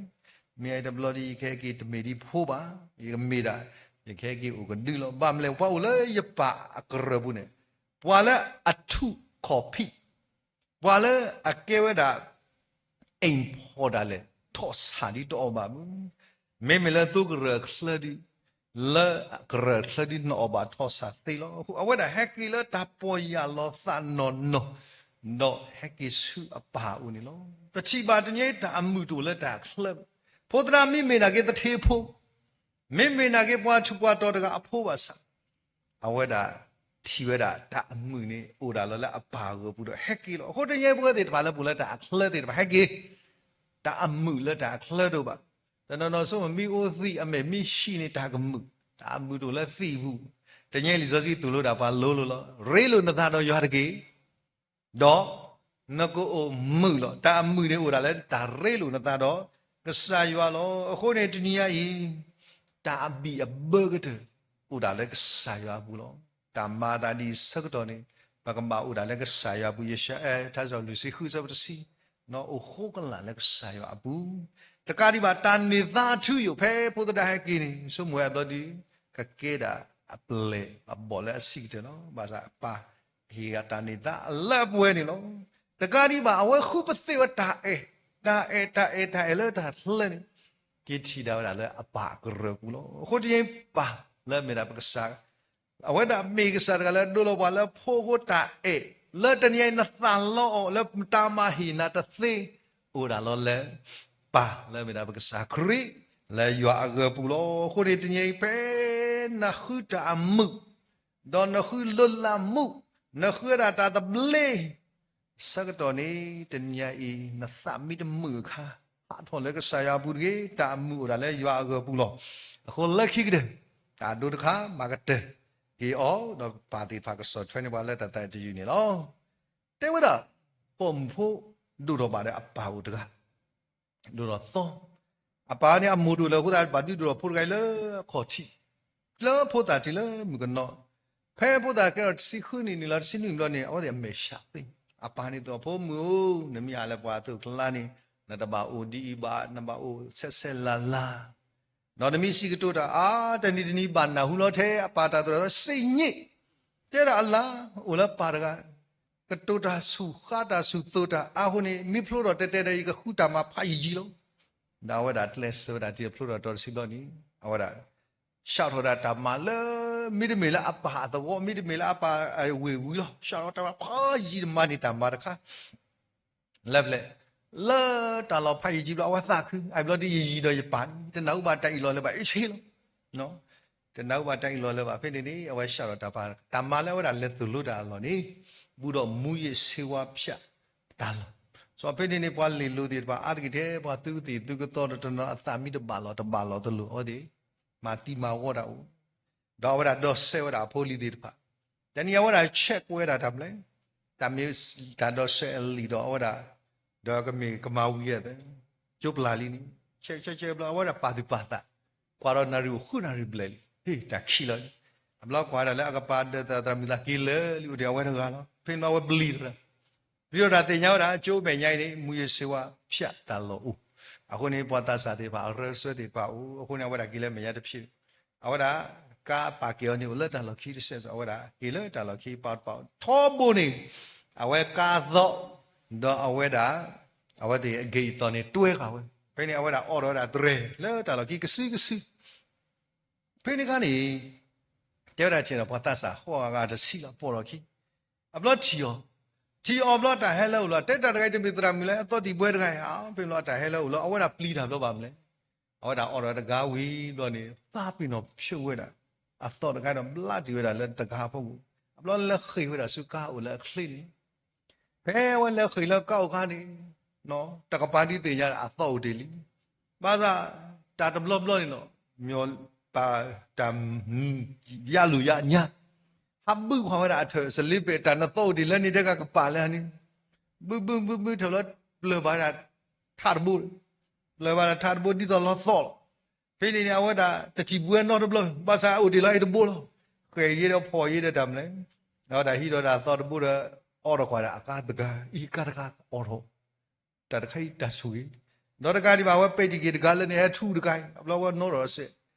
မ့ၢ်အတဘျီဒီး ယကဟဲက့ၤတမ့ၢ်ဒ်ဖိဘၣ်, ယကမ့ၢ်ဒၣ် ယကဟဲက့ၤအိၣ်ကဒုလီၤ. ဘၣ်မလဲၣ် ပှၤအိၣ်လၢယပၢ်အကရၢၢ်ပူၤန့ၣ်, ပှၤလၢအထူးခီၣ်ဖံး, ပှၤလၢအကဲဝဲဒၣ် အိမ်ဖော်ဒၣ်လဲာ် ထီၣ်ဆၣ်ဒ်တအီၣ်ဘၣ်မုၢ်, မ့မ့ၢ်လၢသိကရၢၢ်ချၢဒုး, လၢကရၢၢ်ချၢဒုး နအီၣ်ဘၣ်ထီၣ်ဆၣ်သ့လီၤ. အဃိ အဝဲဒၣ်ဟဲက့ၤလၢတၢ်ပီၢ်ယၢ်လီၤသးနီၢ်နီၢ်, ဒီးဟဲက့ၤဆူအပၢ်အအိၣ်န့ၣ်လီၤ. ပထံၣ်ဘၣ်တနံၤအံၤ တၢ်အမုာ်တအိၣ်လၢတၢ်အချၢ, ဖိသဒါ မ့မ့ၢ်နာ်က့ၤသထ့ဖိ မ့မ့ၢ်နာ်က့ၤပှၤထူးပှၤတီၤတဂၤအဖိဘၣ်ဆၣ်, အဝဲဒၣ်ထံၣ်ဝဲဒၣ်တၢ်အမုာ်န့ၣ် အိၣ်ဒၣ်လီၤလၢအပၢ်အဂီၢ်ပူၤဒီးဟဲက့ၤလီၤ. အဃိတနံၤအံၤ ပဝဲသ့ၣ်တဖၣ်လၢပအိၣ်လၢတၢ်အချၢသ့ၣ်တဖၣ်ဟဲက့ၤ, တၢ်အမုာ်လၢတၢ်အချၢတအိၣ်ဘၣ်. တနီၤနီၤဆိကမိၣ် မ့ၢ်အိၣ်သံးအမဲာ်မ့ၢ်ဟံးန့ၣ် တၢ်ကမုာ်, တၢ်အမုာ်တအိၣ်လၢသံးအပူၤ. တနံၤအံၤလံာ်စီဆှံသိၣ်လိဒၣ်ပှၤလိၤလိၤလီၤ. ရ့လိာ်နသးဒီးယွၤတက့ၢ် ဒီးနကအိၣ်မုာ်လီၤ. တၢ်အမုာ်န့ၣ်အိၣ်ဒၣ်လၢတၢ်ရ့လိာ်နသးဒီးကစၢ်ယွၤလီၤ. အဃိန့ၣ်တနံၤညါအံၤ, တၢ်အဘံၣ်အဘၢကတၢၢ် အိၣ်ဒၣ်လၢကစၢ်ယွၤအပူၤလီၤ. တၢ်မၤအသးဒ်အံၤဆၢကတီၢ်န့ၣ်, ပကဘၣ်အိၣ်ဒၣ်လၢကစၢ်ယွၤအပူၤ, ယၡါယၤ ထါစံးထီၣ်ပတြၢၤ လွံၢ်ဆံဃု ဆၢဖိတဆံ, အိၣ်ဃိကလာ်လၢကစၢ်ယွၤအပူၤ, တကးဒံးဘၣ် တၢ်န့ၢ်သါအထူအယိာ် ဖဲဖိသဒါဟဲက့ၤန့ၣ် ဆိကမိၣ်ဝဲအဘျီဒုး ကကဲဒၣ်အပျဲၢ်အဘီၣ်လၢအဆံးကတၢၢ်လီၤ. ဘၣ်ဆၣ်အပၢ် ဟ့ၣ်ဂ့ၤတၢ်န့ၢ်သါအလၢအပှဲၤန့ၣ်လီၤ. တကးဒံးဘၣ် အဝဲဃုပသ့ၣ်ဝဲတၢ်အဲၣ်, တၢ်အဲၣ် တၢ်အဲၣ် တၢ်အဲၣ်လၢတၢ်ချၢန့ၣ် က့ၤထံၣ်ဒၣ်ဝဲဒၣ်လၢအပၢ်အကရၢၢ်ပူၤလီၤ. အဃိတနံၤအံၤ ပၢ်လၢအမ့ၢ်ဒၣ်ပကစၢ် အဝဲဒၣ်မ့ၢ်ကစၢ်တဂၤလၢဒိလီၤပှၤလၢအဖိအဃိ တၢ်အဲၣ်လၢတနံၤအံၤ နသးလီအီၤလၢတၢ်မၤဟ့ၣ်နၤတသ့ အိၣ်ဒၣ်လီၤလၢ ပၢ်လၢအမ့ၢ်ဒၣ်ပကစၢ်ခရံာ် လၢယွၤအဂီၢ်ပူၤလီၤ. အဃိန့ၣ်တနံၤအံၤ ဖဲနဃုတၢ်အမုာ်, ဒီးနဃုလိလးမူ, နဃုဝဲဒၣ်တၢ်သဘျ့ ဆၢကတီၢ်န့ၣ် တနံၤအံၤ နသးမ့ၢ်တမုာ်အခါ, ဟးထီၣ်လၢကစၢ်ယွၤအပူၤတဂ့ၤ, တၢ်အမုာ်အိၣ်ဒၣ်လၢယွၤအဂီၢ်ပူၤလီၤ. အဃိလၢခံကတၢၢ် တၢ်ဒိတခါ မၤကတၢၢ်က့ၤအီၤ, ဒီးပၢ်သ့ၣ်တဖၣ်ကဆီၣ်ထွဲန့ၢ်ပှၤလၢတၢ်သးတယုၢ်န့ၣ်လီၤ. တဲဝဲဒၣ် ပိာ်မုၣ်ဖိဒိၣ်ထီၣ်ဘၣ်ဒီးအပၢ်အိၣ်တဂၤ ဒိၣ်ထီၣ်သီ, အပၢ်န့ၣ်အမိၢ်ဒိၣ်လၢအဃိသတး ဘၣ်ဒုးဒိၣ်ထီၣ်ဖိတဂၤအံၤလၢအခီၣ်ထံး, လၢဖိသၣ်ထံးလၢမုၣ်ကနီၤ, ဖဲဖိသၣ်ကဲထီၣ်တဆံဃုနံၣ်န့ၣ်လီၤ တဆံနွံဘျီန့ၣ် အဝဲသ့ၣ်အမဲာ်ဆှးသ့, အပၢ်န့ၣ်သိးအဖိမုၣ်ဧၢ, နမ့ၢ်ဟးလၢပှၤအသိးအကျါန့ၣ် နတဘၣ်အိၣ်ဒ်အံၤဘၣ်, နဘၣ်အိၣ်ဆဲးဆဲးလၤလၤ ဒီးနမ့ၢ်စံးကတိၤတၢ်အါ တနံၤတနံၤဘၣ်နၢ်ဟူလီၤထဲအပၢ်တၢ်သိၣ်တၢ်သီ စ့ၣ်ညံၣ်, တဲဒၣ်အလၤ, အိၣ်လၢပၢ်တဂၤ, ကတိၤတၢ်ဆူၣ်ဃါတၢ်ဆူၣ်သိၣ်တၢ်အါအဃိန့ၣ် မ့ၢ်ဖျိထီၣ်တဲတဲဒီး ယကဃုတၢ်မၤဖးယံာ်ယံာ်လီၤ. ဒီးအဝဲဒၣ်ကျဲးစၢးဝဲဒၣ်တုၤဖျိထီၣ်တီၤတဆံဘျီန့ၣ် အဝဲဒၣ် စးထီၣ်ဒၣ်တၢ်မၤလၢ မ့တမ့ၢ်လၢအပၢ်အသဝီ မ့တမ့ၢ်လၢအပၢ်အဝ့ၢ်ဝံၤလီၤ စးထီၣ်တၢ်မၤဖးယံာ်တမၤန့ၢ်တၢ်မၤတခါ လၢပျဲၢ်, လၢတၢ်လီၢ်ဖးယံာ်ယံာ်ဘျီ အဝဲသးခု အဘျီဒ်ယယံာ်ဒီးယပၢ်န့ၣ် တနၢ်ဟူဘၣ်တၢ်အ့ၣ်လိာ်လၢၤဘၣ် အ့ၣ်ဆ့လီၤ. တနၢ်ဟူဘၣ်တၢ်အ့ၣ်လိာ်လၢၤဘၣ် ဖဲန့ၣ်န့ၣ် အဝဲစးထီၣ်တၢ်ဖး တၢ်မၤလၢအဝဲဒၣ်လဲၤသိၣ်လိတၢ်အလီၢ်န့ၣ် ဘူးဒီးမူးယစ်ဆေးဝါးဖြတ်တၢ်လီၢ်. စီၤဖဲန့ၣ်န့ၣ် ပှၤလ့ၢ်လိၤသ့ၣ်တဖၣ် အါတက့ၢ်ထဲ ပှၤသုးကသ့ၣ်သုးကသီဒီးတနီၤအသးမံတဘၣ်လီၤတဘၣ်လီၤတလိၤ အဝဲသ့ၣ် မၤသံမၤဝီတၢ်အိၣ် ဒီးအဝဲဒၣ်ဒီးစဲးဝဲဒၣ်အဖိလံၤသ့ၣ်တဖၣ်, တနံၤအဝဲဒၣ် check ဝဲဒၣ်တၢ်မနုၤလဲၣ်, တၢ်မ့ၢ်တၢ်ဒီးစဲးအလံာ်ဒီးအဝဲဒၣ်, ဒီးကမ့ၢ်ကမၤဝံၤအသး, ကၠိပျၢ်လံန့ၣ် check check check ဘျီ အဝဲဒၣ်ပာ်သူၣ်ပာ်သး, ကွၢ်ဒီးနၣ်ရံၣ်အိၣ်ဃုနၣ်ရံၣ်ဘျဲၣ်လံ, ဟ့ၣ်တၢ်ခံးလီၤလံ, အဘျီကွၢ်ဒၣ်လၢအကပၤဒၢးသးသရၣ်မုၣ်သးက့ၤလၢာ်လံ အိၣ်ဒံးအဝဲတဂၤလီၤ, ဖဲန့ၣ်အဝဲပျံၤတဂၤ ပျံၤဒီးတၢ်သ့ၣ်ညါဝဲဒၣ် ကၠိမဲာ်ညါအံၤန့ၣ် မူးယစ်ဆေးဝါးဖြတ် တၢ်လီၢ်အိၣ်, အဃိန့ၣ် ပှၤသးစၢ်သ့ၣ်တဖၣ် အရၢစၢသ့ၣ်တဖၣ်အိၣ်, အဃိန့ၣ် အဝဲဒၣ်က့ၤလၢမဲာ်ညါတဖျၢၣ်, အဝဲဒၣ် ကါအပာ်ကဲၤအီၤန့ၣ် အိၣ်လၢတၢ်လီၢ်ခံတစဲးစ့ၢ် အဝဲဒၣ်က့ၤလၢတၢ်လီၢ်ခံပာ်တပာ် ထီဘိန့ၣ် အဝဲကါအသီၣ်, ဒီးအဝဲဒၣ် အဝဲသ့ၣ်အဂ့ၢ်အသီၣ်န့ၣ် တွဲဃာ်ဝဲ, ဖဲန့ၣ် အဝဲဒၣ်အိးထီၣ်ဝဲဒၣ်တြဲၤ လၢတၢ်လီၢ်ခံကစုကစု ဖဲန့ၣ်အခါန့ၣ် တဲဝဲဒၣ်ဆဲးဒီး ပှၤသးစၢ်ဃီဂၤတဆံးလီၤ ပိာ်ထီၣ်ခံ, အဘျီထံၣ်အီၤ, ထံၣ်အီၤဘျီတၢ်ဟဲလၢအအိၣ်လီၤ, တဲတၢ်တဂၤအံၤတမ့ၢ်သရၣ်မုၣ်လၢအသီတံၢ်ဘှဲတဂၤဧါ, ဖဲန့ၣ်ဘျီတၢ်ဟဲလၢအအိၣ်လီၤ အဝဲဒၣ်ပျံၤတၢ်ဘျီဘၣ်မနုၤလဲၣ်, အဝဲဒၣ်အိးထီၣ်တဂၤဝံၤဘျီန့ၣ် သးပ့ၤနီၣ်ဖျိးဝဲဒၣ် အသီၣ်တခါဒီးဘျါတံၢ်ဝဲဒၣ်လၢတဂၤအဖီခိၣ်, အဘျီလဲၤဃ့ၢ်ဝဲဒၣ်ဆူကါအိၣ်လၢအချ့န့ၣ် ဖဲအဝဲလဲၤဃ့ၢ်လၢကါအိၣ်အခါန့ၣ် တကပၤဒုးသ့ၣ်ညါအသီၣ်အိၣ်တ့ၢ်လံ, ဘၣ်ဆၣ် တၢ်တဘျီဘျီန့ၣ်လီၤ, မ့ၢ်ပာ်တၢ် ယၢ်လူၤယၢ်ညါ, ဟးဘုကွၢ်ဝဲဒၣ်အထၢၣ် စလ့ဘဲးတၢ်နသီၣ်အိၣ်တ့ၢ်လၢန့ၣ် တဲကကပၤလၢန့ၣ်, ဘုဘုဘုဘုထၢၣ်လီၤ ပျၢၤဘၣ်ဒၣ်ထးတဘိ, ပျၢၤဘၣ်ဒၣ်ထးတဘိဒ်သိးလီၤသီၣ်လီၤ, ဖဲန့ၣ်န့ၣ် အဝဲဒၣ်တထံၣ်ဘှဲနီတဘျီ, ဘၣ်ဆၣ်အိၣ်တ့ၢ်လီၤအံၤတဘိလီၤ, ဃဲၤယဲဒီးဖီၣ်ယဲဒီးတၢ်မနုၤလဲၣ်, အဝဲဒၣ်ဟံးဒီးတၢ်သီၣ်တဘိဒီး အိးထီၣ်ကွၢ်ဒၣ်အကါတဂၤ, အံၤကါတဂၤအိးထီၣ် တၢ်တခါအံၤတၢ်ဆိၣ်ဂ့ၤ, ဒီးတကးဒံးဘၣ် အဝဲပဲာ်တံၢ်က့ၤတဂၤလၢန့ၣ် ဟဲထူတဂၤအံၤ အဘျီဝဲနီၣ်ထီၣ်အစဲး,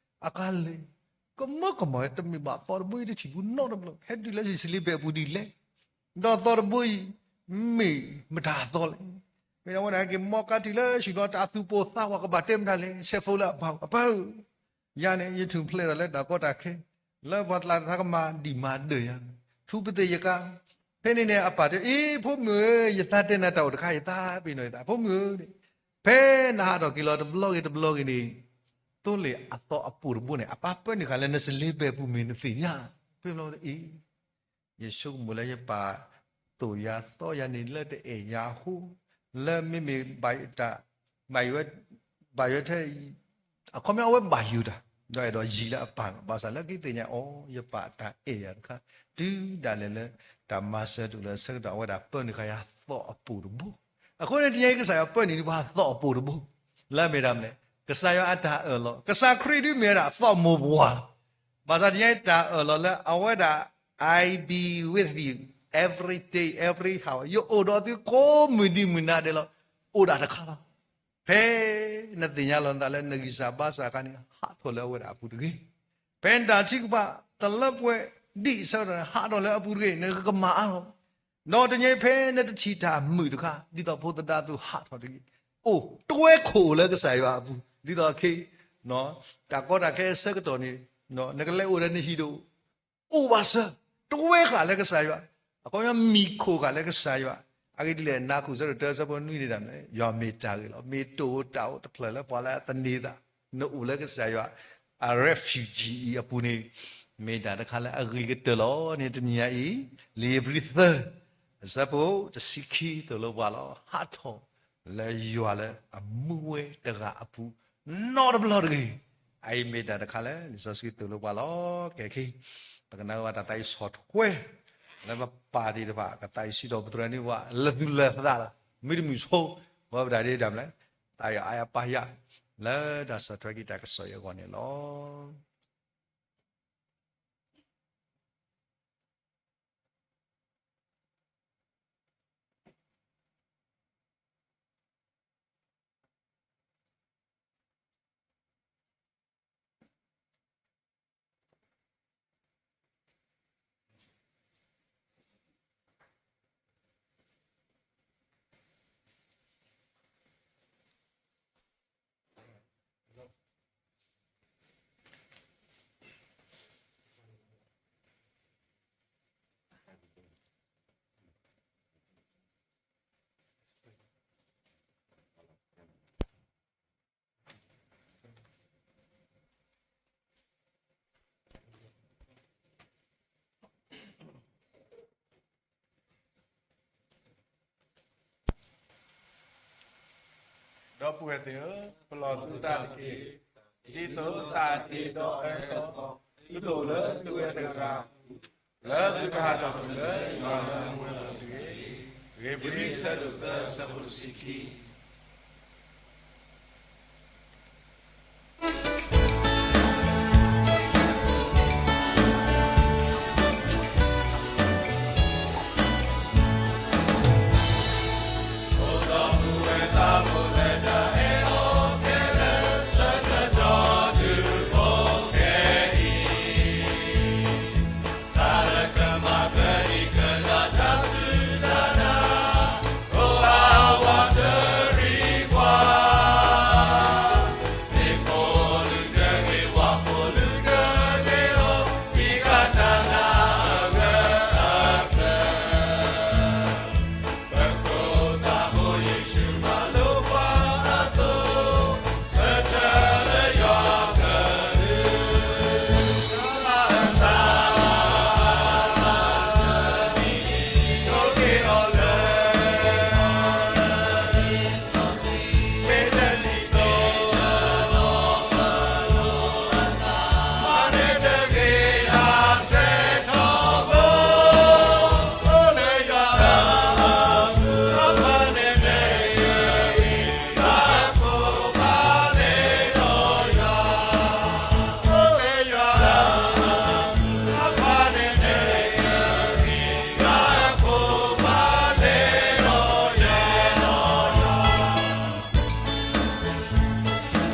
အကါလဲၤ, ကမၢကမၢ တမ့ၢ်ဘၣ်သီၣ်တဘိအံၤ တထံၣ်ဘူးနီတဘျီ, ဟဲတုၤလၢယစလ့ဘဲးအပူၤဒ်လဲၣ်, ဒီးသီၣ်တဘိအံၤ မ့ၢ်မတၤသီၣ်လဲၣ်, ဖဲန့ၣ်အဝဲဒၣ်ဟဲက့ၤမီကါတုၤလၢဆူၣ်လီၤတၢ်သူၣ်ပိၢ်သးဝး ကဘၣ်တဲမတၤလဲၣ်, ဆဲးဖိလၢအပၢ်, အပၢ်ဧၢ ယၤန့ၣ် ယထူၣ်ဖျဲးဒီးလၢတၢ်ကီတၢ်ခဲ, လၢပှၤကျါတခါကမၤဒံၣ်မၤဒၢးယၤ, ထူပသ့ၣ်ယကါ, ဖဲန့ၣ်န့ၣ် အပၢ်တဲ အ့ ဖိမုၣ်ဧၢ, ယသးတဲနၤတၢ်အိၣ်တခါ ယသးပ့ၤနီၣ်ယသး, ဖိမုၣ်ဧၢ, ဖဲနဟးထီၣ်က့ၤလီၤတဘျီဂ့ၤတဘျီဂ့ၤန့ၣ်, သိလ့ၣ်အသီၣ်အပိၢ်တဘိန့ၣ် အပၢ်ပၢနုာ်ဃာ်လၢနစလ့ဘဲပူၤမ့ၢ်နသ့ၣ်ညါ, ဖဲဘျီအ့ ယဆိကမိၣ်လၢယပၢ်သိၣ်ယၤသီၣ်ယၤန့ၣ်လၢတအဲၣ်ယၤအဃိ, လၢမ့မ့ၢ်ဘၣ်ယတၢ်, ဘၣ်ယွၤ, ဘၣ်ယွၤထဲ, အခီပညီအဝဲဘၣ်ယိၣ်တၢ်, ဒီးအဲၣ်ဒိးယံၤလၢအပၢ်လီၤ. ဘၣ်ဆၣ်လၢခံသ့ၣ်ညါအီၤ ယပၢ်တၢ်အဲၣ်ယၤတခါ, တုၤဒၣ်လဲာ်လၢ တၢ်မၤစၢၤတအိၣ်လၢအဆၢကတီၢ် အဝဲဒၣ်ပၢနုာ်ဃာ်ယၤသီၣ်အပိၢ်တဘိ. အဃိန့ၣ် တနံၤအံၤကစၢ်ယွၤပၢနုာ်ဒံးပှၤသီၣ်အပိၢ်တဘိ, လၢအမ့ၢ်ဒၣ်မနုၤလဲၣ်, ကစၢ်ယွၤအတၢ်အၢၣ်လီၤ, ကစၢ်ခရံာ်ဒုးမ့ၢ်ဝဲဒၣ်သီၣ်မိၢ်ပှၢ်လီၤ. ဘၣ်ဆၣ်တနံၤအံၤတၢ်အၢၣ်လီၤလၢအဝဲဒၣ် I be with you every day, every hour, ယအိၣ်ဒီးသုကိးမုၢ်နံၤမုၢ်နၤဒဲးလီၤ. အိၣ်ဒၣ်တခါလီၤ. ဖဲနသ့ၣ်ညါလီၤနသးလၢနဂံၢ်စၢ်ဘါစၢ်အခါန့ၣ် ဟးထီၣ်လၢအဝဲဒၣ်အပူၤတဂ့ၤ. ဖဲနတၢ်ထုကဖၣ်တလၢပှဲၤဒံးအဆၢကတီၢ်န့ၣ် ဟးထီၣ်လၢအပူၤတဂ့ၤ, နကမၤအါထီၣ်. ဒီးတနံၤအံၤဖဲနတထံၣ်တၢ်မုာ်တခါ ဒ်သိးဖိသဒါအသိးဟးထီၣ်တဂ့ၤ. အိၣ်တွဲခိၣ်လၢကစၢ်ယွၤအပူၤ ဒ်သိးခဲ တၢ်ကီတၢ်ခဲအဆၢကတီၢ်န့ၣ် နကလဲၤအိၣ်ဒီးနဟံၣ်တအိၣ် အိၣ်ဘၣ်စၢၤ, တွဲဃာ်လၢကစၢ်ယွၤ, အခီပညီမံၤခိၣ်ဃာ်လၢကစၢ်ယွၤ. အဂ့ၢ်ဒ်လဲၣ် နါခုၣ်ဆၢဒိၣ်တၢ ဆၢဖိနွံန့ၣ်ဒၣ်မနုၤလဲၣ်, ယွၤမ့ၢ်တၢ်ဂ့ၤလီၤ. မ့ၢ်တအိၣ်တၢ်အိၣ်တဖျၢၣ်လၢပှၤလၢအသန့ၤသး, နအိၣ်လၢကစၢ်ယွၤ အ refuge အံၤအပူၤန့ၣ် မ့ၢ်တၢ်တခါလၢအဂ့ၤကတၢၢ်လီၤန့ၣ် တနံၤညါအံၤ လံာ်ဧ့ၤဘြံၤသၢ အဆၢဖိတဆံခံသိၣ်လိပှၤလီၤ. ဟးထီၣ်လၢယွၤလၢအမူဝဲတဂၤအပူၤ နီတဘျီတဂ့ၤ. အအံၤမ့ၢ်တၢ်တခါလၢ လံာ်စီဆှံသိၣ်လိပှၤလီၤ. ကဲခဲ ပကနၢ်ဟူဘၣ်တၢ်သးအံၤဆီၣ်ထွဲ လၢပပၢ်သ့ၣ်တဖၣ် ကသးအံၤစံးထီၣ်ပတြၢၤန့ၢ်ပှၤ လၢသူၣ်လၢသးလီၤ. မ့တမ့ၢ်ဆိ ပဝဲပတၢ်ဒ့ဒၣ်မနုၤလဲၣ်, တၢ်အါယၤအါယၤပၢ်ယၤ လၢတၢ်ဆီၣ်ထွဲက့ၤတၢ်ကစီၣ်အံၤအဂီၢ်န့ၣ်လီၤ. ဒီပုၢ်ဝဲၢ်သ့ၣ်ဧၢ, ပလီၢ်သုသးတက့ၢ်. ဒ်သိးတၢ်တ့ဒီးအဝဲသ့ၣ်အသိး, သုတအိၣ်လၢသုဝဲတဂၤအပူၤ, လၢသုကဟးထီၣ်ကွံာ်လၢယွၤလၢအမူဝဲအပူၤတဂ့ၤ. ဧ့ၤဘြံၤ ဆၢဒိၣ်သၢ ဆၢဖိတဆံခံ